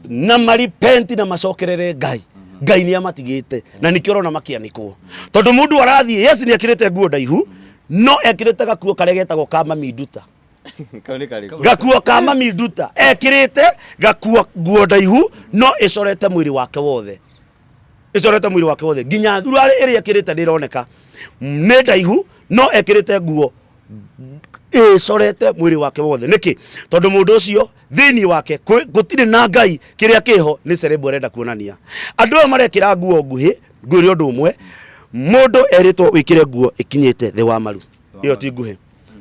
Na maripenti na macokerere Ngai. Ngai nĩ amatigĩte na nĩkĩo ũrona makĩanĩkwo. Tondũ mũndũ arathiĩ, yes nĩ ekĩrĩte nguo ndaihu, no ekĩrĩte gakuo karĩa getagwo ka mami nduta. Kau nĩ karĩkũ? Gakuo ka mami nduta. Ekĩrĩte gakuo nguo ndaihu no ĩcorete mwĩrĩ wake wothe. Ĩcorete mwĩrĩ wake wothe nginya thuruarĩ ĩrĩa ĩkĩrĩte nĩ ĩroneka nĩ ndaihu no ekĩrĩte nguo ĩcorete mwĩrĩ wake wothe. Nĩkĩ? Tondũ mũndũ ũcio thĩinĩ wake gũtirĩ na Ngai, kĩrĩa kĩho nĩ cerebu arenda kuonania. Andũ aya marekĩra nguo nguhĩ, ngwĩre ũndũ ũmwe, mũndũ erĩtwo wĩkĩre nguo ĩkinyĩte thĩ wa maru, ĩyo ti nguhĩ.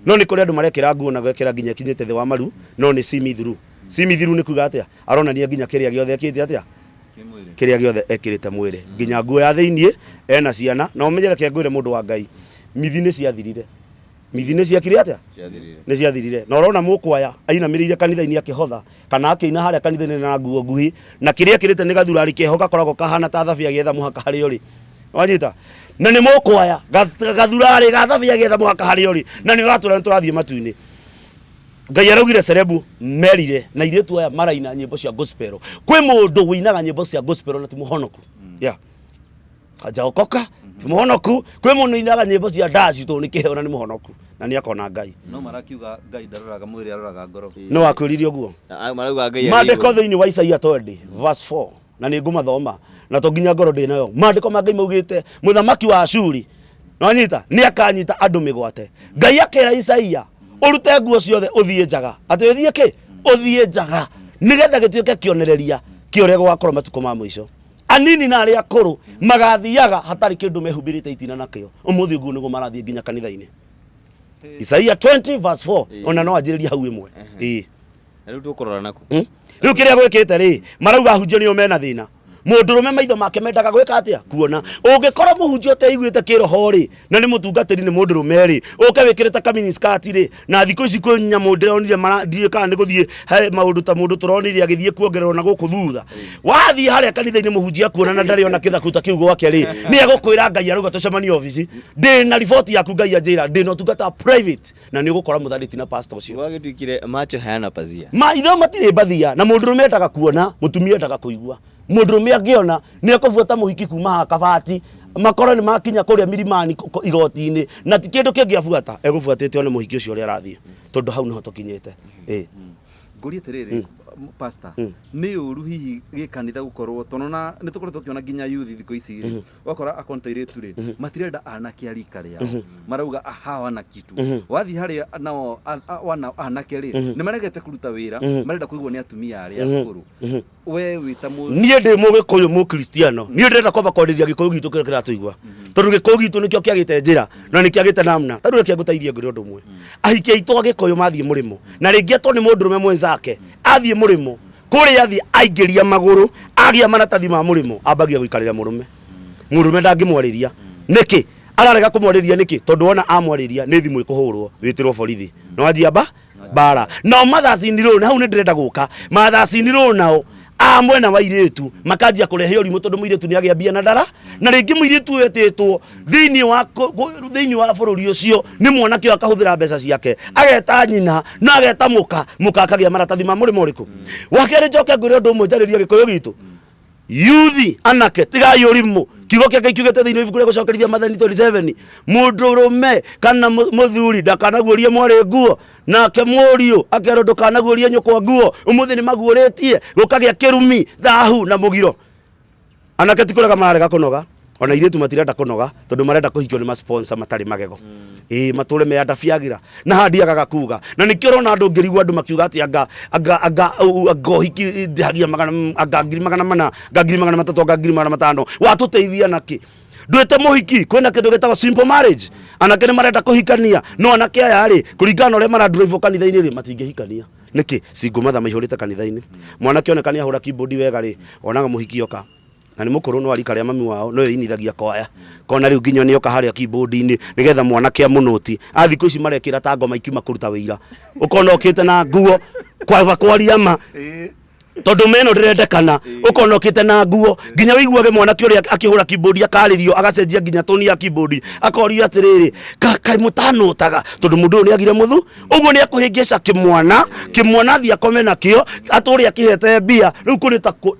No nĩ kũrĩ andũ marekĩra nguo na gwekĩra nginya ĩkinyĩte thĩ wa maru, no nĩ see me through. See me through nĩ kuga atĩa? Aronania nginya kĩrĩa gĩothe ekĩte atĩa? Kĩrĩa gĩothe ekĩrĩte mwĩrĩ, nginya nguo ya thĩinĩ, ena ciana. Na ũmenye reke ngwĩre mũndũ wa Ngai, mithi nĩ ciathirire. Mithi nĩ ciekire atĩa? Nĩ ciathirire. Na ũrona mũkwaya ainamĩrĩire kanitha-inĩ akĩhotha, kana akĩina harĩa kanitha-inĩ na nguo nguhĩ, na kĩrĩa ekĩrĩte nĩ gathurari keho gakoragwo kahana ta thabia agĩetha mũhaka harĩa ũrĩ. Wanyita? Na nĩ mũkwaya, gathurari ga thabia agĩetha mũhaka harĩa ũrĩ, na nĩ ũratwĩra nĩ tũrathiĩ matu-inĩ. Ngai araugire cerebu merire na irĩtu aya maraina nyĩmbo cia gospel. Kwĩ mũndũ wĩinaga nyĩmbo cia gospel na ti mũhonoku. Yeah. Hajaokoka, ti mũhonoku. Kwĩ mũndũ ũinaga nyĩmbo cia ndaci tondũ nĩ kĩheo na nĩ mũhonoku na nĩ akona Ngai. No marakiuga Ngai ndaroraga mwĩrĩ aroraga ngoro. Nĩ wakwĩrire ũguo. Marauga Ngai arĩ Maandĩko igũrũ. thĩinĩ wa Isaia 20 verse 4 na nĩ ngũmathoma na to nginya ngoro ndĩ nayo. Maandĩko ma Ngai maugĩte mũthamaki wa Ashuri nonyita nĩ akanyita andũ mĩgwate. Ngai akera Isaia ũrute nguo ciothe ũthiĩ njaga. Atĩ ũthiĩ kĩ? Ũthiĩ njaga nĩgetha gĩtuĩke kĩonereria kĩa ũrĩa gũgakorwo matukũ ma mũico. Anini na arĩa akũrũ magathiaga hatarĩ kĩndũ mehumbĩrĩte itina nakĩo. Ũmũthĩ ũguo nĩguo marathiĩ nginya kanitha-inĩ. Isaia 20 verse 4 ona no anjĩrĩrie hau ĩmwe. Ĩĩ. Na rĩu tũkũrora naku. Rĩu kĩrĩa gwĩkĩte rĩ, marauga ahunjia nĩo mena thĩna. Mũndũrũme maitho make mendaga gwĩka atĩa? Kuona. Ũngĩkorwo mũhunjia ũteiguĩte kĩroho rĩ, na nĩ mũtungatĩri nĩ mũndũrũme rĩ, ũke wĩkĩrĩte ka mini skirt rĩ, na thikũ ici kwĩ nyamũ ndĩronire mara, ndiũĩ kana nĩ gũthiĩ he maũndũ ta mũndũ tũronire agĩthiĩ kuongererwo na gũkũ thutha. Wathiĩ harĩa kanitha-inĩ mũhunjia akuona na ndarĩ ona kĩthaku ta kĩu gwake rĩ, nĩ egũkwĩra Ngai arauga tũcemanie obici. Ndĩna riboti yaku Ngai anjĩra, ndĩna ũtungata private na nĩ ũgũkora mũtharĩti na pastor ũcio. Gwagĩtuĩkire macho hayana pazia. Maitho matirĩ mbathia na mũndũrũme endaga kuona, mũtumia endaga kũigua. Mũndũrũme angĩona nĩ ekũbuata mũhiki kuma haha kabati makorwo nĩ makinya kũrĩa mirimani igoti-inĩ na ti kĩndũ kĩngĩ abuata, egũbuatĩte one mũhiki ũcio ũrĩa arathiĩ, tondũ hau nĩho tũkinyĩte. Ĩĩ. Ngũrie atĩrĩrĩ pastor, nĩ ũru hihi gĩkanitha gũkorwo tondũ ona nĩ tũkoretwo tũkĩona nginya youth thikũ ici rĩ, ũgakora akorwo nĩ tũirĩtu rĩ, matirenda anake a rika rĩao, marauga hawana kitu. Wathiĩ harĩa nao anake rĩ, nĩ maregete kũruta wĩra, marenda kũigwo nĩ atumia arĩa akũrũ. We wĩ ta mũ Niĩ ndĩ mũgĩkũyũ mũkristiano, niĩ ndĩrenda kwamba kwarĩria gĩkũyũ gitũ kĩrĩa kĩratũigua, tondũ gĩkũyũ gitũ nĩkĩo kĩagĩte njĩra na nĩ kĩagĩte namna. Tondũ reke ngũteithie ngwĩre ũndũ ũmwe, ahiki aitũ a gĩkũyũ mathiĩ mũrĩmo na rĩngĩ etwo nĩ mũndũrũme mwenzake athiĩ mũrĩmo, kũrĩa athiĩ aingĩria magũrũ agĩa maratathi ma mũrĩmo ambagia gũikarĩra mũrũme. Mũndũrũme ndangĩmwarĩria. Nĩkĩ ararega kũmwarĩria? Nĩkĩ? Tondũ wona amwarĩria nĩ thimũ ĩkũhũrwo wĩtĩrwo borithi no anjia mbara. Nao mathacinirwo na hau nĩ ndĩrenda gũka mathacinirwo nao a mwena wa irĩtu makanjia kũrehe ũrimũ tondũ mũirĩtu nĩ agĩa mbia na ndara na rĩngĩ mũirĩtu ũyũ etĩtwo thĩinĩ wa bũrũri ũcio nĩ mwanake ũyũ akahũthĩra mbeca ciake ageta nyina na ageta mũka, mũka akagĩa maratathi ma mũrĩmo ũrĩkũ. Wa kerĩ njoke ngwĩre ũndũ ũmwe njarĩrie gĩkũyũ gitũ. Yuthi anake tigai ũrimũ. Kiugo kĩa Ngai kiugĩte thĩinĩ wa ibuku rĩa gũcokerithia Mathani 27, mũndũrũme kana mũthuri ndakanaguũrie mwarĩ nguo, nake mũriũ akerwo ndũkanaguũrie nyũkwa nguo. Ũmũthĩ nĩ maguũrĩtie gũkagĩa kĩrumi, thahu na mũgiro. Anake ti kũrega mararega kũnoga. Ona airĩtu matirenda kũnoga tondũ marenda kũhikio nĩ masponsor matarĩ magego. Ĩĩ matũre meyanda biagira na handiagaga kuga. Na nĩkĩo ũrona andũ ngĩrigwo andũ makiuga atĩ anga anga anga anga ũhiki ndĩhagia magana anga 400,000, anga 300,000, anga 500,000. Watũteithia nakĩ? Ndwĩte mũhiki, kwĩna kĩndũ gĩtagwo simple marriage. Anake nĩ marenda kũhikania, no anake aya rĩ, kũringana na ũrĩa maradrive kanitha-inĩ rĩ, matingĩhikania. Nĩkĩ? Single mother maihũrĩte kanitha-inĩ. Mwanake oneka nĩ ahũra keyboard wega rĩ, onaga mũhiki oka. Na nĩ mũkũrũ no arika rĩa mami wao, noyo inithagia kwaya. Kona rĩu nginya nĩoka harĩa keyboard-inĩ, nĩgetha mwanake amũnũti. A thikũ ici marekĩra ta ngoma ikiuma kũruta wĩira. Ũkona okĩte na nguo, kwaba kwaria ma. Tondũ meno ndĩrendekana, ũkona okĩte na nguo, nginya wĩiguage mwanake ũrĩa akĩhũra keyboard akarĩrio, agacenjia nginya toni ya keyboard, akorio atĩrĩrĩ, kaĩ mũtanũtaga, tondũ mũndũ ũyũ nĩagire mũthu, ũguo nĩ akũhĩngĩca kĩmwana, kĩmwana athiĩ akome nakĩo, atũre akĩhete mbia, rĩu kũ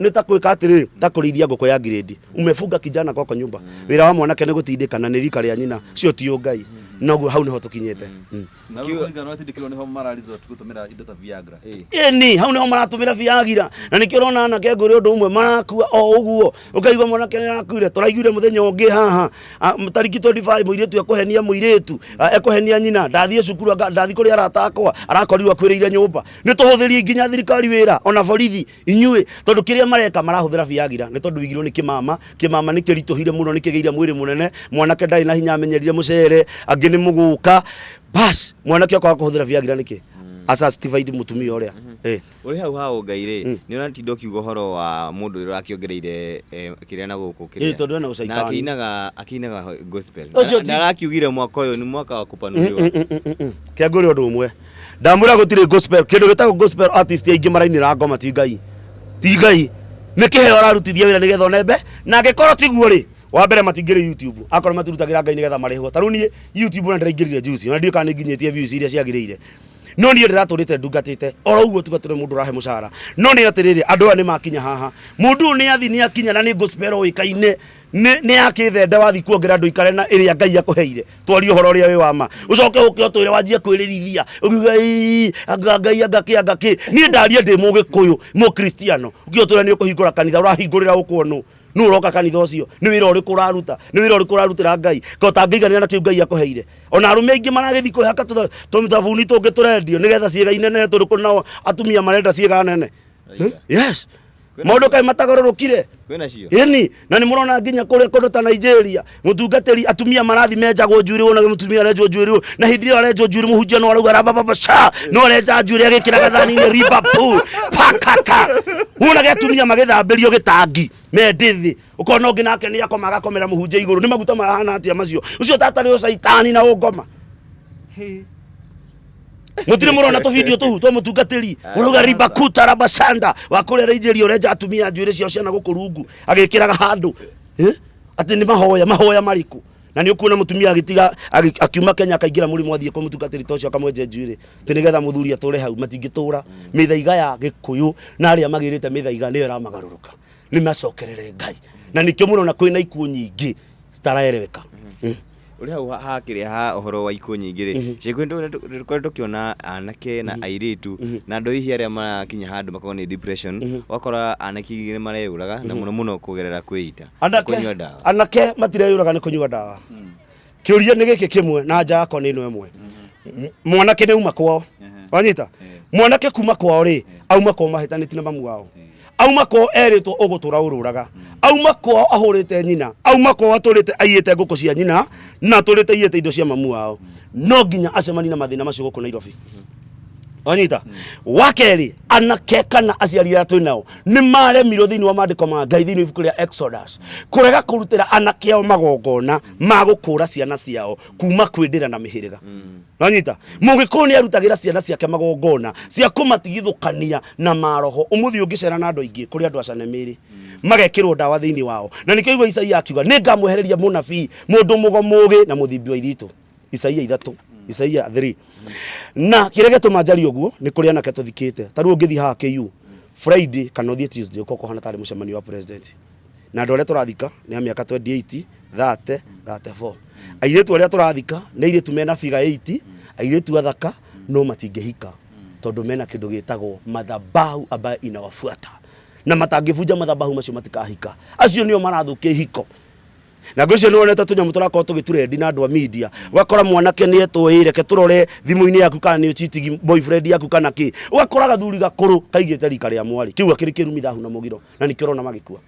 nĩ ta gwĩka atĩrĩrĩ, ta kũrĩithia ngũkũ ya ngirĩndi, umefunga kijana kwako nyumba, wĩra wa mwanake nĩ gũtindĩkana nĩ rika rĩa nyina, cio ti ũngai, noguo hau nĩho tũkinyĩte. Na rĩu kũringana na ũrĩa tindĩkirwo nĩho mara resort gũtũmĩra indo ta Viagra. Ĩni, hau nĩho maratũmĩra Viagra. Na nĩkĩo ũrona anake ngũrĩ ũndũ ũmwe marakua o ũguo. Ũkaigua mwanake nĩ arakuire, tũraiguire mũthenya ũngĩ haha, tarĩki 25 mũirĩtu ekũhenia mũirĩtu, ekũhenia nyina, ndathiĩ cukuru, ndathiĩ kũrĩ arata akwa, arakorirwo akuĩrĩire nyũmba. Nĩ tũhũthĩrie nginya thirikari wĩra, ona borithi, inyuĩ, tondũ kĩrĩa mareka marahũthĩra Viagra, nĩ tondũ wigirwo nĩ kĩmama, kĩmama nĩ kĩritũhire mũno, nĩ kĩgĩire mwĩrĩ mũnene, mwanake ndarĩ na hinya amenyerire mũcere, angĩ nĩ mũgũka, bas, mwanake okaga kũhũthĩra Viagra nĩkĩ? Acertified mũtumia ũrĩa. Eh. Ũrĩ hau ha ũngai rĩ, nĩ ũratinda ũkiuga ũhoro wa mũndũ ũrĩa ũrakĩongereire kĩrĩa na gũkũ kĩrĩa. Ĩĩ, tondũ ena ũcaitani. Na akĩinaga gospel. Ũcio ti- Na arakiugire mwaka ũyũ nĩ mwaka wa kũpanuliwa. Kĩa ngwĩre ũndũ ũmwe. Ndamwĩra gũtirĩ gospel, kĩndũ gĩtagwo gospel artist aingĩ marainĩra ngoma ti Ngai. Ti Ngai. Nĩ kĩheo ararutithia wĩra nĩgetha one mbe, na angĩkorwo tiguo rĩ, wa mbere matingĩrĩ YouTube, akorwo matirutagĩra Ngai nĩgetha marĩhwo. Ta rĩu niĩ YouTube ona ndĩraingĩrire juzi, ona ndiũĩ kana nĩ nginyĩtie views iria ciagĩrĩire. No niĩ ndĩratũrĩte ndungatĩte oro ũguo tuga tũrĩ mũndũ ũrahe mũcara. No nĩ atĩrĩrĩ, andũ aya nĩ makinya haha. Mũndũ ũyũ nĩ athi nĩ akinya na nĩ gospel oĩkaine. Nĩ ya kĩthende wathi kuongerera ndũikare na ĩrĩa Ngai akũheire. Twarie ũhoro ũrĩa wĩ wa ma. Ũcoke ũke ũtwĩre wanjie kwĩrĩrithia. Ũkiuga ĩĩ anga Ngai anga kĩ anga kĩ. Niĩ ndaria ndĩ mũgĩkũyũ, mũkristiano. Ũke ũtwĩre nĩ ũkũhingũra kanitha, ũrahingũrĩra ũkwo nũ? Nũ ũroka kanitha ũcio? Nĩ wĩra ũrĩkũ ũraruta? Nĩ wĩra ũrĩkũ ũrarutĩra Ngai? Kaĩ ũtangĩiganĩra na kĩu Ngai akũheire? Ona arũme aingĩ maragĩthiĩ kwĩhaka tũthabuni tũngĩ tũrendio nĩgetha ciĩga inene tondũ kũrĩ nao atumia marenda ciĩga nene. Yes. Maũndũ kaĩ matagarũrũkire? Kwĩna cio? Ĩni, na nĩ mũrona nginya kũrĩa kũndũ ta Nigeria, mũtungatĩri atumia marathi menjagwo njuĩrĩ, wonage mũtumia arenjwo njuĩrĩ, na hĩndĩ ĩyo arenjwo njuĩrĩ mũhunjia no arauga rabababa sha, no arenja njuĩrĩ agĩkĩra gathani-inĩ ribapu pakata. Wonage atumia magĩthambĩrio gĩtangi me ndĩthĩ, ũkona ũngĩ nake nĩ akoma agakomera mũhunjia igũrũ, nĩ maguta marahana atĩa macio? Ũcio tatarĩ ũcaitani na ũngoma. Mũtirĩ mũrona tũbindio tũu twa mũtungatĩri ũrauga ribakuta rabasanda wa kũrĩa Nigeria ũrenja atumia njuĩrĩ ciao ciana gũkũ rungu agĩkĩraga handũ. Atĩ nĩ mahoya, mahoya marĩkũ? Na nĩ ũkuona mũtumia agĩtiga, akiuma Kenya akaingĩra mũrĩmo athiĩ kwa mũtungatĩri ta ũcio akamwenje njuĩrĩ atĩ nĩgetha mũthuri atũre hau. Matingĩtũra. Mĩthaiga ya Gĩkũyũ na arĩa magĩrĩte mĩthaiga nĩyo ĩramagarũrũka. Nĩ macokerere Ngai. Na nĩkĩo mũrona kwĩna ikuũ nyingĩ citaraeleweka. Ũrĩ hau hakĩrĩa ha ũhoro wa ikuũ nyingĩ rĩ, ciĩkuũ nĩ tũkoretwo tũkĩona anake na airĩtu na andũ hihi arĩa marakinya handũ makorwo nĩ depression, ũgakora anake aingĩ nĩ mareyũraga na mũno mũno kũgerera kwĩita, kũnyua ndawa. Anake matireyũraga nĩ kũnyua ndawa. Kĩũria nĩ gĩkĩ kĩmwe na anja yakwa nĩ ĩno ĩmwe. Mwanake nĩ auma kwao. Wanyita? Mwanake kuma kwao rĩ, auma kwao mahĩtanĩtie na mamu wao. Auma kwao erĩtwo ũgũtũra ũrũraga. Auma kwao ahũrĩte nyina. Auma kwao atũrĩte aiyĩte ngũkũ cia nyina na atũrĩte aiyĩte indo cia mamu wao. No nginya acemanie na mathĩna macio gũkũ Nairobi. Wanyita? Wa kerĩ, anake kana aciari arĩa twĩ nao nĩ maremirwo thĩinĩ wa maandĩko ma Ngai thĩinĩ wa ibuku rĩa Exodus kũrega kũrutĩra anake ao magongona ma gũkũra ciana ciao kuma kwĩ ndĩra na mĩhĩrĩga. Wanyita? Mũgĩkũyũ nĩ arutagĩra ciana ciake magongona cia kũmatigithũkania na maroho. Ũmũthĩ ũngĩcera na andũ aingĩ kũrĩ andũ acane mĩĩrĩ magekĩrwo ndawa thĩinĩ wao. Na nĩkĩo igua Isaia akiuga nĩ ngamwehereria mũnabii mũndũ mũgo mũgĩ na mũthimbi wa iritũ. Isaia ithatũ, Isaia 3. Na kĩrĩa gĩatũma njarie ũguo nĩ kũrĩ anake tũthikĩte. Ta rĩu ũngĩthiĩ haha KU Friday kana ũthiĩ Tuesday ũkorwo kũhana tarĩ mũcemanio wa president. Na andũ arĩa tũrathika nĩ a mĩaka 28, 30, 34. Airĩtu arĩa tũrathika nĩ airĩtu mena figure 8, airĩtu athaka no matingĩhika tondũ mena kĩndũ gĩtagwo madhabahu ambayo inawafuata. Na matangĩbunja madhabahu macio matikahika. Acio nĩo marathũkia ihiko. Na ngwĩciria nĩ wonete tũnyamũ tũrakorwo tũgĩturendi na andũ a media, ũgakora mwanake nĩ etwo, ĩ reke tũrore thimũ-inĩ yaku kana nĩ ũchitigi boyfriend yaku kana kĩ, ũgakora gathuri gakũrũ kaigĩte rika rĩa mwarĩ kĩu akĩrĩ kĩrumi thahu na mũgiro, na nĩkĩo ũrona magĩkua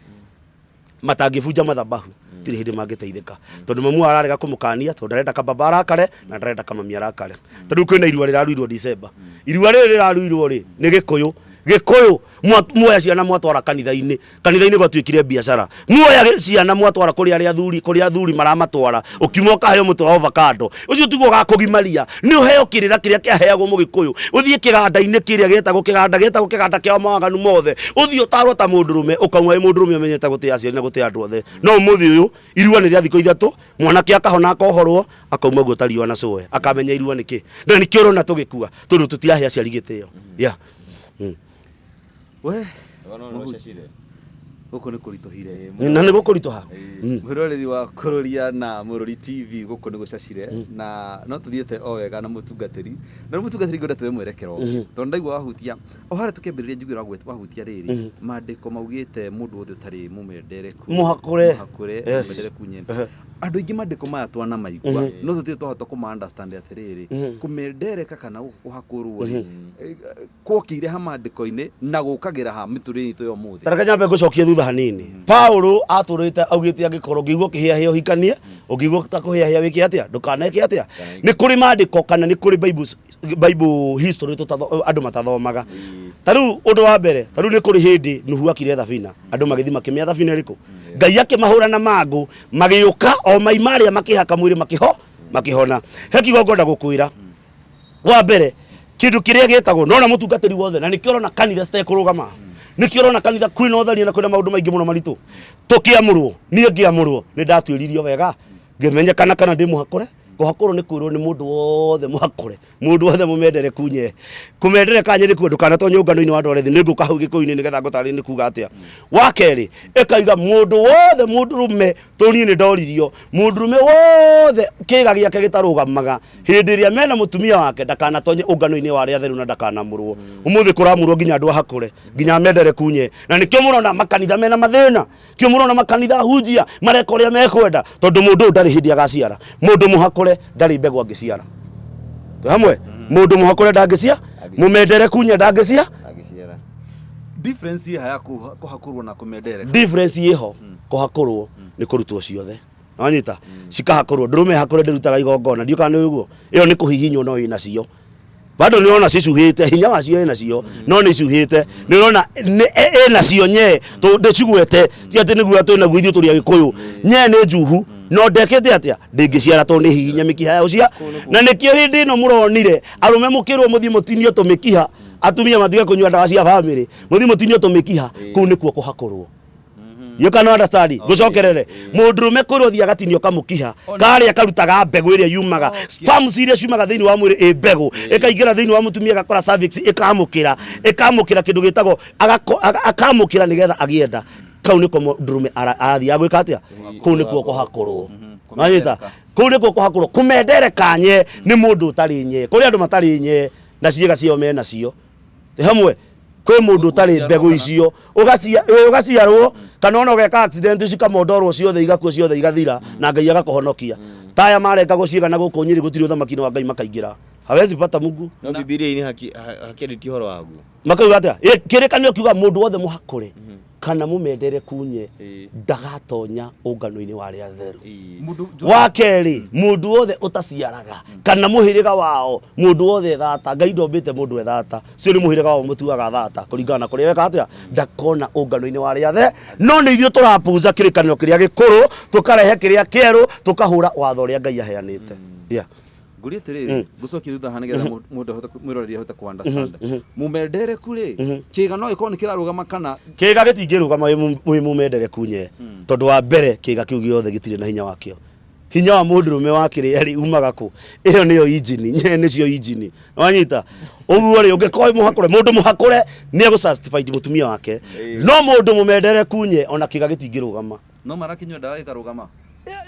matangĩbunja mathabahu tirĩ hĩndĩ mangĩteithĩka, tondũ mamu wao ararega kũmũkania tondũ ndarenda kababa arakare na ndarenda kamami arakare. Tondũ kwĩna irua rĩraruirwo December, irua rĩrĩ rĩraruirwo rĩ nĩ Gĩkũyũ. Gĩkũyũ muoya ciana mwatwara kanitha-inĩ, kanitha-inĩ gwatuĩkire biacara. Muoya ciana mwatwara kũrĩ arĩa athuri, kũrĩa athuri maramatwara, ũkiuma ũkaheo mũtĩ wa avocado. Ũcio tiguo ũgakũgimaria, nĩ ũheo kĩrĩra kĩrĩa kĩaheagwo mũgĩkũyũ, ũthiĩ kĩganda-inĩ kĩrĩa gĩtagwo kĩganda, gĩtagwo kĩganda kĩa mawaganu mothe, ũthiĩ ũtarwo ta mũndũrũme, ũkauma wĩ mũndũrũme ũmenyete gũtĩa aciari na gũtĩa andũ othe. No ũmũthĩ ũyũ, irua nĩ rĩa thikũ ithatũ, mwanake akahona akohorwo, akauma guo ta riũa na cũwe, akamenya irua nĩ kĩ. Na nĩkĩo ũrona tũgĩkua, tondũ tũtirahe aciari gĩtĩo. Yeah. We gũkũ nĩ kũritũhire. Na nĩ gũkũritũha. Mwĩroreri wa Kũrũria na Mũrũri TV, gũkũ nĩ gũcacire na no tũthiĩte o wega na mũtungatĩri, na rĩu mũtungatĩri ngwenda tuoe mwerekero ũngĩ, tondũ ndaigua wahutia o harĩa tũkĩambĩrĩria, njiguĩra wahutia rĩrĩ maandĩko maugĩte mũndũ wothe ũtarĩ mũmendereku Mũhakũre. Mũhakũre. Yes. Mũmendereku nyene. Andũ aingĩ maandĩko maya twanamaigua no tũtirĩ twahota kũma understand atĩrĩrĩ, kũmendereka kana gũkũ kũhakũrwo rĩ, kwokĩire ha maandĩko-inĩ na gũkagĩra ha mĩtũrĩre itũ ya ũmũthĩ? Tareke nyambe ngũcokie thutha hanini. Paulo atũrĩte augĩte angĩkorwo ũngĩigua ũkĩhĩahĩa ũhikanie, ũngĩigua ta kũhĩahĩa wĩke atĩa, ndũkaneke atĩa. Nĩ kũrĩ maandĩko kana nĩ kũrĩ Bible history andũ matathomaga. Ta rĩu ũndũ wa mbere, ta rĩu nĩ kũrĩ hĩndĩ Nuhu akire thabina, andũ magĩthiĩ makĩmĩa thabina ĩrĩkũ, Ngai akĩmahũra na mangũ, magĩũka o mai marĩa makĩhaka mwĩrĩ makĩhona. He kiugo ngwenda gũkwĩra. Wa mbere, kĩndũ kĩrĩa gĩtagwo nona mũtungatĩri wothe, na nĩkĩo ũrona kanitha citekũrũgama, nĩkĩo ũrona kanitha kwĩna ũtharia na kwĩna maũndũ maingĩ mũno maritũ. Tũkĩamũrwo, niĩ ngĩamũrwo nĩ ndatuĩririo wega, ngĩmenyekana kana ndĩ mũhakũre. Kũhakũrwo nĩ kwĩrwo nĩ mũndũ wothe mũhakũre, mũndũ wothe mũmendere kunye kũmendere kanye nĩ kuo ndũkanatonye ũngano-inĩ wa andũ arĩa ethĩ. Nĩ ngũka hau Gĩkũyũ-inĩ nĩgetha ngũtarĩrie nĩ kuga atĩa. Wa kerĩ, ĩkaiga mũndũ wothe mũndũrũme, tondũ niĩ nĩ ndoririo, mũndũrũme wothe kĩga gĩake gĩtarũgamaga hĩndĩ ĩrĩa mena mũtumia wake ndakanatonye ũngano-inĩ wa arĩa atheru na ndakanamũrwo. Ũmũthĩ kũramũrwo nginya andũ ahakũre, nginya amendere kunye, na nĩkĩo mũrona makanitha mena mathĩna, kĩo mũrona makanitha ahunjia mareka ũrĩa mekwenda, tondũ mũndũ ũyũ ndarĩ hĩndĩ agaciara. Mũndũ mũhakũre ndarĩ mbegũ angĩciara. Twĩ hamwe? Mũndũ mũhakũre ndangĩcia, mũmendere kunye ndangĩcia. Angĩciara. Difference ĩha ya kũhakũrwo na kũmendereka? Difference ĩho, kũhakũrwo nĩ kũrutwo ciothe, wanyita, cikahakũrwo. Ndũrũme hakũre ndĩrutaga igongona, ndiũ kana nĩ ũguo. Ĩyo nĩ kũhihinywo, no ĩnacio bado nĩ ũrona cicuhĩte, hinya wacio ĩnacio no nĩ icuhĩte, nĩ ũrona ĩnacio nye ndĩcigwete, ti atĩ nĩguo twĩ naguo ithuĩ tũrĩ Agĩkũyũ. Nye nĩ njuhu no ndekĩte atĩa, ndĩngĩciara tondũ nĩ hihinya mĩkiha ya ũcia. Na nĩkĩo hĩndĩ ĩno mũronire arũme mũkĩrwo mũthiĩ mũtinio tũmĩkiha, atumia matige kũnyua ndawa cia bamĩrĩ, mũthiĩ mũtinio tũmĩkiha, kũu nĩkuo kũhakũrwo. You can understand. Ngũcokerere, mũndũrũme kwĩrwo thiĩ agatinio kamũkiha karĩa karutaga mbegũ ĩrĩa yumaga, sperms iria ciumaga thĩinĩ wa mwĩrĩ, ĩ mbegũ ĩkaingĩra thĩinĩ wa mũtumia, ĩgakora cervix, ĩkamũkĩra kĩndũ gĩtagwo akamũkĩra nĩgetha agĩe nda. Kau nĩko mũndũrũme arathiĩ agwĩka atĩa, kũu nĩkuo kũhakũrwo. Wanyita? Kũu nĩkuo kũhakũrwo. Kũmendereka nye nĩ mũndũ ũtarĩ nye, kũrĩ andũ matarĩ nye na ciĩga ciao menacio. Hamwe kwĩ mũndũ ũtarĩ mbegũ icio, ũgaciarwo kana ona ũgeka accident, cikamondorwo ciothe, igakua ciothe, igathira, na Ngai agakũhonokia. Taya marengagwo ciĩga na gũkũ Nyĩrĩ, gũtirĩ ũthamaki-inĩ wa Ngai makaingĩra, hawezi pata Mungu. No Bibilia-inĩ hakĩarĩtie ũhoro waguo. Makauga atĩa? Kĩrĩkanĩro kiuga mũndũ wothe mũhakũre kana mũmendere kunye ndagatonya ũngano-inĩ wa arĩa atheru. Mũndũ Wa kerĩ, mũndũ wothe ũtaciaraga kana mũhĩrĩga wao, mũndũ wothe thata, Ngai ndombĩte mũndũ e thata, cio nĩ mũhĩrĩga wao mũtuaga thata kũringana na kũrĩa weka atĩa, ndakona ũngano-inĩ wa arĩa athe. No nĩ ithuĩ tũrapuza kĩrĩkanĩro kĩrĩa gĩkũrũ, tũkarehe kĩrĩa kĩerũ, tũkahũra watho ũrĩa Ngai aheanĩte. Yeah. Ngũrie atĩrĩrĩ, ngũcokie thutha haha nĩgetha mũndũ ahote mwĩroreri ahote kũ understand. Mũmendereku rĩ, kĩga no gĩkorwo nĩ kĩrarũgama kana? Kĩga gĩtingĩrũgama wĩ mũmendere kunye, tondũ wa mbere kĩga kĩu gĩothe gĩtirĩ na hinya wakĩo. Hinya wa mũndũrũme wa kĩrĩa rĩ umaga kũ? Ĩyo nĩyo injini, nye nĩcio injini, wanyita? Ũguo rĩ, ũngĩkorwo wĩ mũhakũre, mũndũ mũhakũre nĩ egũ satisfied mũtumia wake, no mũndũ mũmendere kunye ona kĩga gĩtingĩrũgama. No marakĩnyua ndawa ĩkarũgama.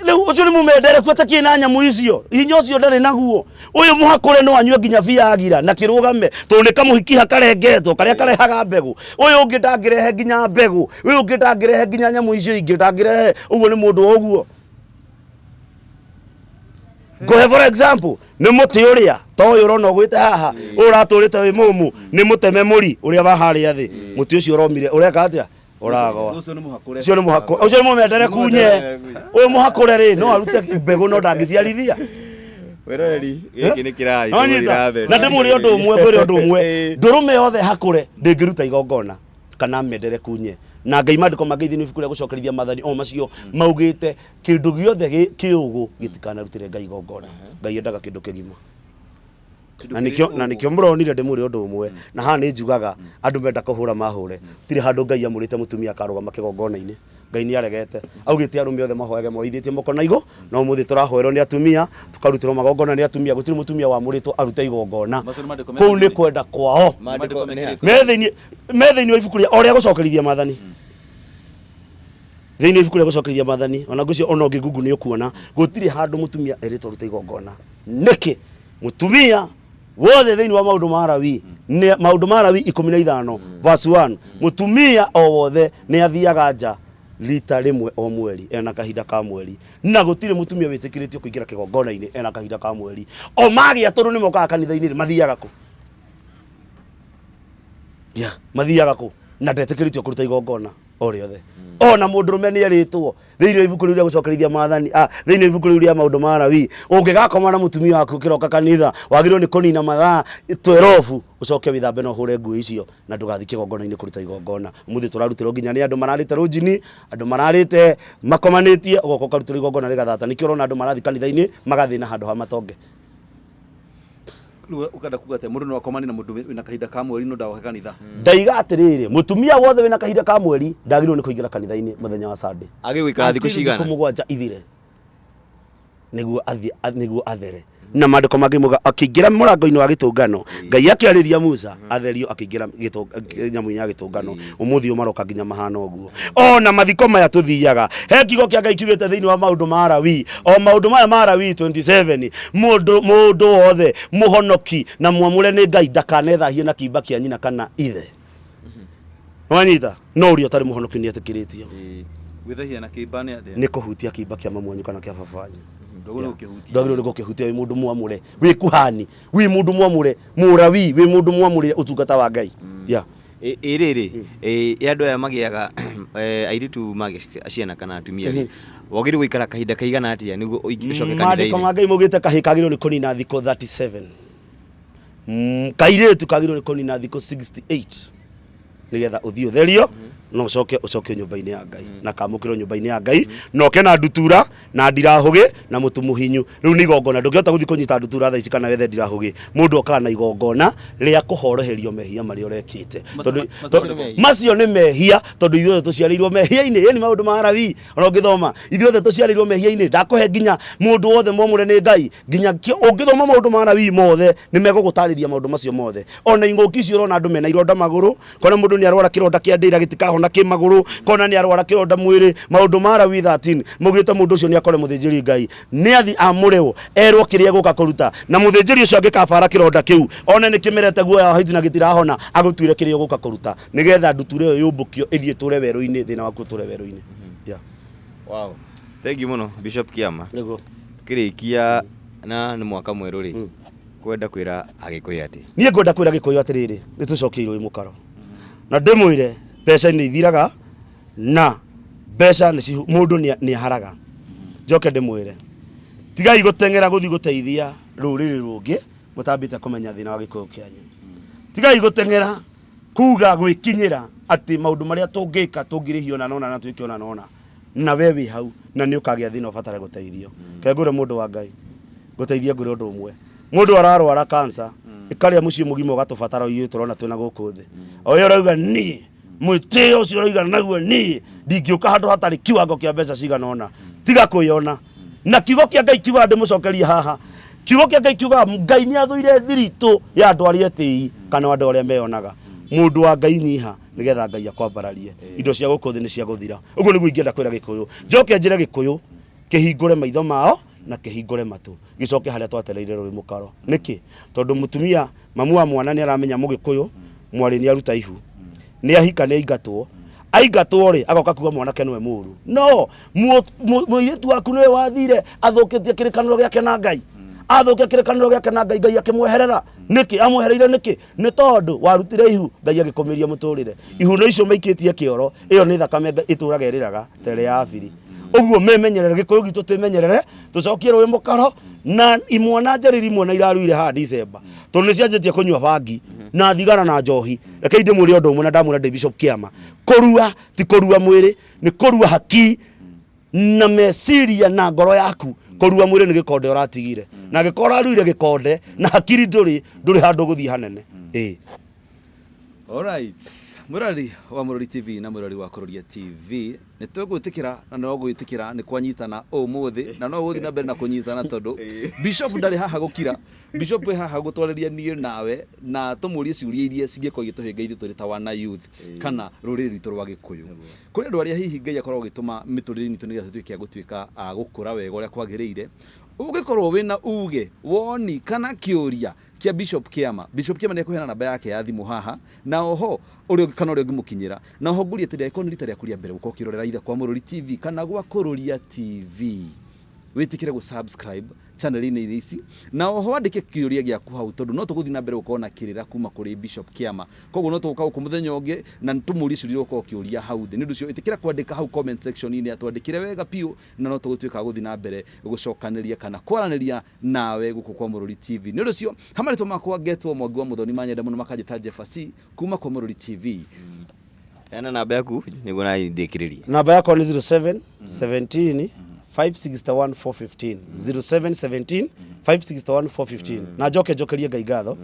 Rĩu ũcio nĩ mũmendereku atakĩrĩ na nyamũ icio, hinya ũcio ndarĩ naguo. Ũyũ mũhakũre no anyue nginya Viagra na kĩrũgame, tondũ nĩ kamũhikiha karengetwo karĩa karehaga mbegũ. Ũyũ ũngĩ ndangĩrehe nginya mbegũ, ũyũ ũngĩ ndangĩrehe nginya nyamũ icio ingĩ ndangĩrehe. Ũguo nĩ mũndũ wa ũguo. Ngũhe for example, nĩ mũtĩ ũrĩa ta ũyũ ũrona ũgwĩte haha, ũyũ ũratũrĩte wĩ mũmũ, nĩ mũteme mũri ũrĩa wa harĩa thĩ. Mũtĩ ũcio ũromire, ũreka atĩa? Ũragwa. Ũcio nĩ mũhakũre. Ũcio nĩ mũhakũre, ũcio nĩ mũmendere kunye. Ũyũ mũhakũre rĩ, no arute mbegũ no ndangĩciarithia. Wĩroreri gĩkĩ nĩ kĩrathiĩ Nonyita? Na ndĩmwĩre ũndũ ũmwe, ngwĩre ũndũ ũmwe, ndũrũme yothe hakũre ndĩngĩruta igongona kana mendere kunye. Na Ngai maandĩko mangĩ thĩinĩ wa ibuku rĩa gũcokerithia maathani o macio maugĩte kĩndũ gĩothe kĩũgũ gĩtikanarutĩre Ngai igongona. Ngai endaga kĩndũ kĩgima. Kĩndũ Na kĩrĩ nĩkĩo na ũgũ. nĩkĩo mũronire ndĩmwĩre ũndũ ũmwe, na haha nĩ njugaga andũ menda kũhũra mahũre, tirĩ handũ Ngai amũrĩte mũtumia akarũgama kĩgongona-inĩ. Ngai nĩ aregete, augĩte arũme othe mahoyage moithĩtie moko na igũ, no ũmũthĩ tũrahoerwo nĩ atumia, tũkarutĩrwo magongona nĩ atumia, gũtirĩ mũtumia wamũrĩtwo arute igongona. Macio nĩ maandĩko me Kũu nĩ thĩinĩ. kwenda kwao. Maandĩko nĩ ha? Me thĩinĩ wa ibuku rĩa o rĩa gũcokerithia maathani. Thĩinĩ wa ibuku rĩa gũcokerithia maathani, ona ngwĩciria ona ũngĩ Google nĩ ũkuona, gũtirĩ handũ mũtumia erĩtwo arute igongona. Nĩkĩ? Mũtumia wothe thĩinĩ wa maũndũ ma Lawi, nĩ maũndũ ma Lawi 15 verse 1, mũtumia o wothe nĩ athiaga nja rita rĩmwe o mweri ena kahinda ka mweri, na gũtirĩ mũtumia wĩtĩkĩrĩtio kũingĩra kĩgongona-inĩ ena kahinda ka mweri. O magĩa tondũ nĩ mokaga kanitha-inĩ rĩ, mathiaga kũ? Ya, mathiaga kũ? Na ndetĩkĩrĩtio kũruta igongona o rĩothe. Ona mũndũrũme nĩ erĩtwo thĩinĩ wa ibuku rĩu rĩa gũcokerithia maathani, thĩinĩ wa ibuku rĩu rĩa maũndũ ma Lawi, ũngĩgakoma na mũtumia waku ũkĩroka kanitha, wagĩrĩirwo nĩ kũnina mathaa 12 ũcoke wĩthambe na ũhũre nguo icio na ndũgathiĩ kĩgongona-inĩ kũruta igongona. Ũmũthĩ tũrarutĩrwo nginya nĩ andũ mararĩte rũnjini, andũ mararĩte makomanĩtie, ũgoka ũkarutĩrwo igongona rĩgathata. Nĩkĩo ũrona andũ marathiĩ kanitha-inĩ magathĩna handũ ha matonge. Rĩu ũkenda kuga atĩa mũndũ no akomanie na mũndũ wĩna kahinda ka mweri no ndagoke kanitha? Ndaiga atĩrĩrĩ, mũtumia wothe wĩna kahinda ka mweri ndagĩrĩirwo nĩ kũingĩra kanitha-inĩ mũthenya wa Sunday. Agĩrĩirwo gũikara thikũ Until cigana? thikũ 7 ithire nĩguo athiĩ nĩguo athere. Na maandĩko mangĩ mauga akĩingĩra mũrango-inĩ wa gĩtũngano, Ngai akĩarĩria Musa atherio akĩingĩra nyamũ-inĩ ya gĩtũngano. Ũmũthĩ ũyũ maroka nginya mahana ũguo. Ona mathiko maya tũthiaga, he kiugo kĩa Ngai kiugĩte thĩinĩ wa maũndũ ma Lawi, o maũndũ maya ma Lawi 27, mũndũ wothe mũhonoki na mwamũre nĩ Ngai ndakanethahie na kĩimba kĩa nyina kana ithe. Wanyita? No ũrĩa ũtarĩ mũhonoki nĩ etĩkĩrĩtio. Gwĩthahia na kĩimba nĩ atĩa? Nĩ kũhutia kĩimba kĩa mamu wanyu kana kĩa baba wanyu. Ndwagĩrĩirwo gũkĩhutia. Ndwagĩrĩirwo nĩ gũkĩhutia wĩ mũndũ mwamũre, wĩ kuhani, wĩ mũndũ mwamũre, mũrawi, wĩ mũndũ mwamũrĩre ũtungata wa Ngai. Yeah. Ĩ rĩrĩ, ĩ andũ aya magĩaga airĩtu magĩa ciana kana atumia rĩ, wagĩrĩirwo gũikara kahinda kaigana atĩa nĩguo ũcoke Maandĩko kanitha-inĩ? ma Ngai maugĩte kahĩĩ kagĩrĩirwo nĩ kũnina thikũ 37. Kairĩtu kagĩrĩirwo nĩ kũnina thikũ 68 nĩgetha ũthiĩ ũtherio na ũcoke ũcokio nyũmba-inĩ ya Ngai na kamũkĩrwo nyũmba-inĩ ya Ngai na ũke na ndutura na ndirahũgĩ na mũtu mũhinyu. Rĩu nĩ igongona, ndũngĩhota gũthiĩ kũnyita ndutura thaa ici kana wethe ndirahũgĩ. Mũndũ okaga na igongona rĩa kũhoroherio mehia marĩa ũrekĩte. Tondũ macio nĩ mehia, tondũ ithuothe tũciarĩirwo mehia-inĩ. Ĩni maũndũ ma Lawi, ona ũngĩthoma, ithuothe tũciarĩirwo mehia-inĩ. Ndakũhe nginya mũndũ wothe mwamũre nĩ Ngai, nginya ũngĩthoma maũndũ ma Lawi mothe, nĩ megũgũtarĩria maũndũ macio mothe. Ona ing'ũki icio ũrona andũ mena ironda magũrũ, kona mũndũ nĩ arwara kĩronda kĩa ndĩra gĩtikahona kĩ magũrũ, kona nĩ arwara kĩronda mwĩrĩ, maũndũ ma Lawi 13 maugĩte mũndũ ũcio nĩ akore mũthĩnjĩri Ngai, nĩ athi amũrĩwo, erwo kĩrĩa egũka kũruta, na mũthĩnjĩri ũcio angĩkabara kĩronda kĩu, one nĩ kĩmerete guoya wa hwaiti na gĩtirahona, agũtuĩre kĩrĩa ũgũka kũruta, nĩgetha ndutura ĩyo yũmbũkio ĩthiĩ ĩtũre werũ-inĩ, thĩna waku ũtũre werũ-inĩ. Yeah. Wow. Thank you mũno Bishop Kiama. Nĩguo. Tukĩrĩkia na nĩ mwaka mwerũ rĩ, kwenda kwĩra Agĩkũyũ atĩ? Niĩ ngwenda kwĩra Gĩkũyũ atĩrĩrĩ, nĩ tũcokie irũĩ mũkaro. Na ndĩmwĩre mbeca nĩ ithiraga na mbeca nĩ mũndũ nĩ aharaga. Njoke ndĩmwĩre tigai gũteng'era gũthiĩ gũteithia rũrĩrĩ rũngĩ mũtambĩte kũmenya thĩna wa Gĩkũyũ kĩanyu. Tigai gũteng'era kuga gwĩkinyĩra atĩ maũndũ marĩa tũngĩka tũngĩrĩhio na nona na twĩke ona nona, na we wĩ hau na nĩ ũkagĩa thĩna ũbatare gũteithio. Ke ngwĩre mũndũ wa Ngai, ngũteithie ngwĩre ũndũ ũmwe. Mũndũ ararwara cancer ĩkarĩa mũciĩ mũgima ũgatũbatara ithuĩ tũrona twĩna gũkũ thĩ. O we ũrauga niĩ mwĩtĩo ũcio ũrauga naguo niĩ ndingĩũka handũ hatarĩ kiwango kĩa mbeca cigana ũna. Tiga kwĩyona. Na kiugo kĩa Ngai kiugaga ndĩmũcokerie haha. Kiugo kĩa Ngai kiugaga Ngai nĩ athũire thiritũ ya andũ arĩa etĩi kana andũ arĩa meyonaga. Mũndũ wa Ngai nyiha nĩgetha Ngai akwambararie. Indo cia gũkũ thĩ nĩ cia gũthira. Ũguo nĩguo ingĩenda kwĩra Gĩkũyũ. Njoke njĩre Gĩkũyũ kĩhingũre maitho mao na kĩhingũre matũ. Gĩcoke harĩa twatereire rũĩ mũkaro. Nĩkĩ? Tondũ mũtumia, mamu wa mwana nĩ aramenya Mũgĩkũyũ, mwarĩ nĩ aruta ihu. Nĩ ahika nĩ aingatwo. Aingatwo rĩ, agoka kuga mwanake nĩwe mũru. No, mũirĩtu waku nĩwe wathire athũkĩtie kĩrĩkanĩro gĩake na Ngai. Athũkia kĩrĩkanĩro gĩake na Ngai, Ngai akĩmweherera. Nĩkĩ amwehereire? Nĩkĩ? Nĩ tondũ warutire ihu, Ngai agĩkũmĩria mũtũrĩre. Ihu nĩ icio maikĩtie kĩoro, ĩyo nĩ thakame ĩtũraga ĩrĩraga ta ĩrĩa ya Abiri. Ũguo memenyerere, Gĩkũyũ gitũ twĩmenyerere, tũcokie rũĩ mũkaro na imwana njeriri imwe na iraruire haha December, tondũ nĩ cianjĩtie kũnyua bangi na thigara na njohi. Rekei ndĩmwĩre ũndũ ũmwe, na ndamwĩra ndĩ Bishop Kĩama, kũrua ti kũrua mwĩrĩ, nĩ kũrua hakiri na meciria na ngoro yaku. Kũrua mwĩrĩ nĩ gĩkonde ũratigire, na angĩkorwo ũraruire gĩkonde na hakiri ndũrĩ handũ ũgũthiĩ hanene. Ĩĩ. Alright. Mwĩroreri wa Mũrori TV na mwĩroreri wa Kũroria TV, nĩ twĩgwĩtĩkĩra na no gwĩtĩkĩra nĩ kwanyitana ũmũthĩ, na no gũthiĩ na mbere na kũnyitana tondũ Bishop ndarĩ haha gũkira. Bishop ĩ haha gũtwarĩria niĩ nawe na tũmũrie ciũria iria cingĩkorwo igĩtũhĩnga ithuĩ tũrĩ ta wana youth kana rũrĩrĩ rwitũ rwa Gĩkũyũ. Kũrĩ andũ arĩa hihi Ngai akoragwo agĩtũma mĩtũrĩre-inĩ itũ nĩgetha tũtuĩke a gũtuĩka a gũkũra wega ũrĩa kwagĩrĩire. Ũngĩkorwo wĩna uge, woni kana kĩũria kĩa Bishop Kĩama, Bishop Kĩama nĩ ekũheana namba yake ya thimũ haha, na oho ũrĩa kana ũrĩa ũngĩmũkinyĩra. Na oho ngũrie atĩrĩ, angĩkorwo nĩ rita rĩaku rĩa mbere gũkorwo ũkĩrorera either kwa Mũrũri TV kana gwa Kũrũria TV, wĩtĩkĩre gũ subscribe channel-inĩ ici, na oho wandĩke kĩũria gĩaku hau, tondũ no tũgũthiĩ na mbere gũkorwo na kĩrĩra kuma kũrĩ Bishop Kĩama. Koguo no tũgũka gũkũ mũthenya ũngĩ na tũmũrie ciũria iria ũgũkorwo ũkĩũria hau thĩ. Nĩ ũndũ ũcio ĩtĩkĩra kwandĩka hau comment section-inĩ, atwandĩkĩre wega biũ, na no tũgũtuĩka a gũthiĩ na mbere gũcokanĩria kana kwaranĩria nawe gũkũ kwa Mũrũri TV. Nĩ ũndũ ũcio, ha marĩtwa makwa ngetwo Mwangi wa Mũthoni, manyenda mũno makanjĩta Jeff C kuma kwa Mũrũri TV. Heana namba yaku nĩguo na ndĩkĩrĩrie. Namba yakwa nĩ 07 17 561 415, 07 17 561 415. Na njoke njokerie Ngai ngatho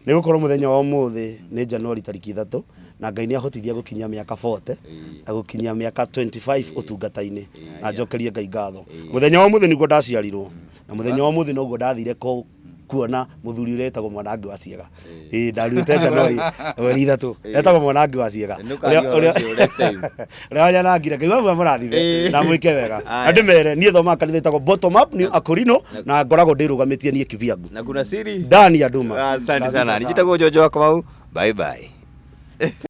nĩ gũkorwo mũthenya wa ũmũthĩ nĩ Januari tariki 3, na Ngai nĩ ahotithia gũkinyia mĩaka 40 na gũkinyia mĩaka 25 ũtungata-inĩ. Na njokerie Ngai ngatho, mũthenya wa ũmũthĩ nĩguo ndaciarirwo, na mũthenya wa ũmũthĩ noguo ndathire kuona mũthuri ũrĩa wĩtagwo Mwanangi wa Ciega. Ĩĩ, ndaruĩte Januari mweri 3, etagwo Mwanangi wa Ciega. Nĩũkaria ũhoro ũcio next time. Ũrĩa wanyanangire. Ngai wamu amũrathime Ĩĩ. na mwĩke wega. Aya. Na ndĩmere niĩ thomaga kanitha ĩtagwo Bottom Up ni Akorino, na ngoragwo ndĩrũgamĩtie niĩ kivyangu. Na kuna siri. Ndani ya Duma. Asante sana. Nijitagwo Jojo wa Kamau. Bye bye.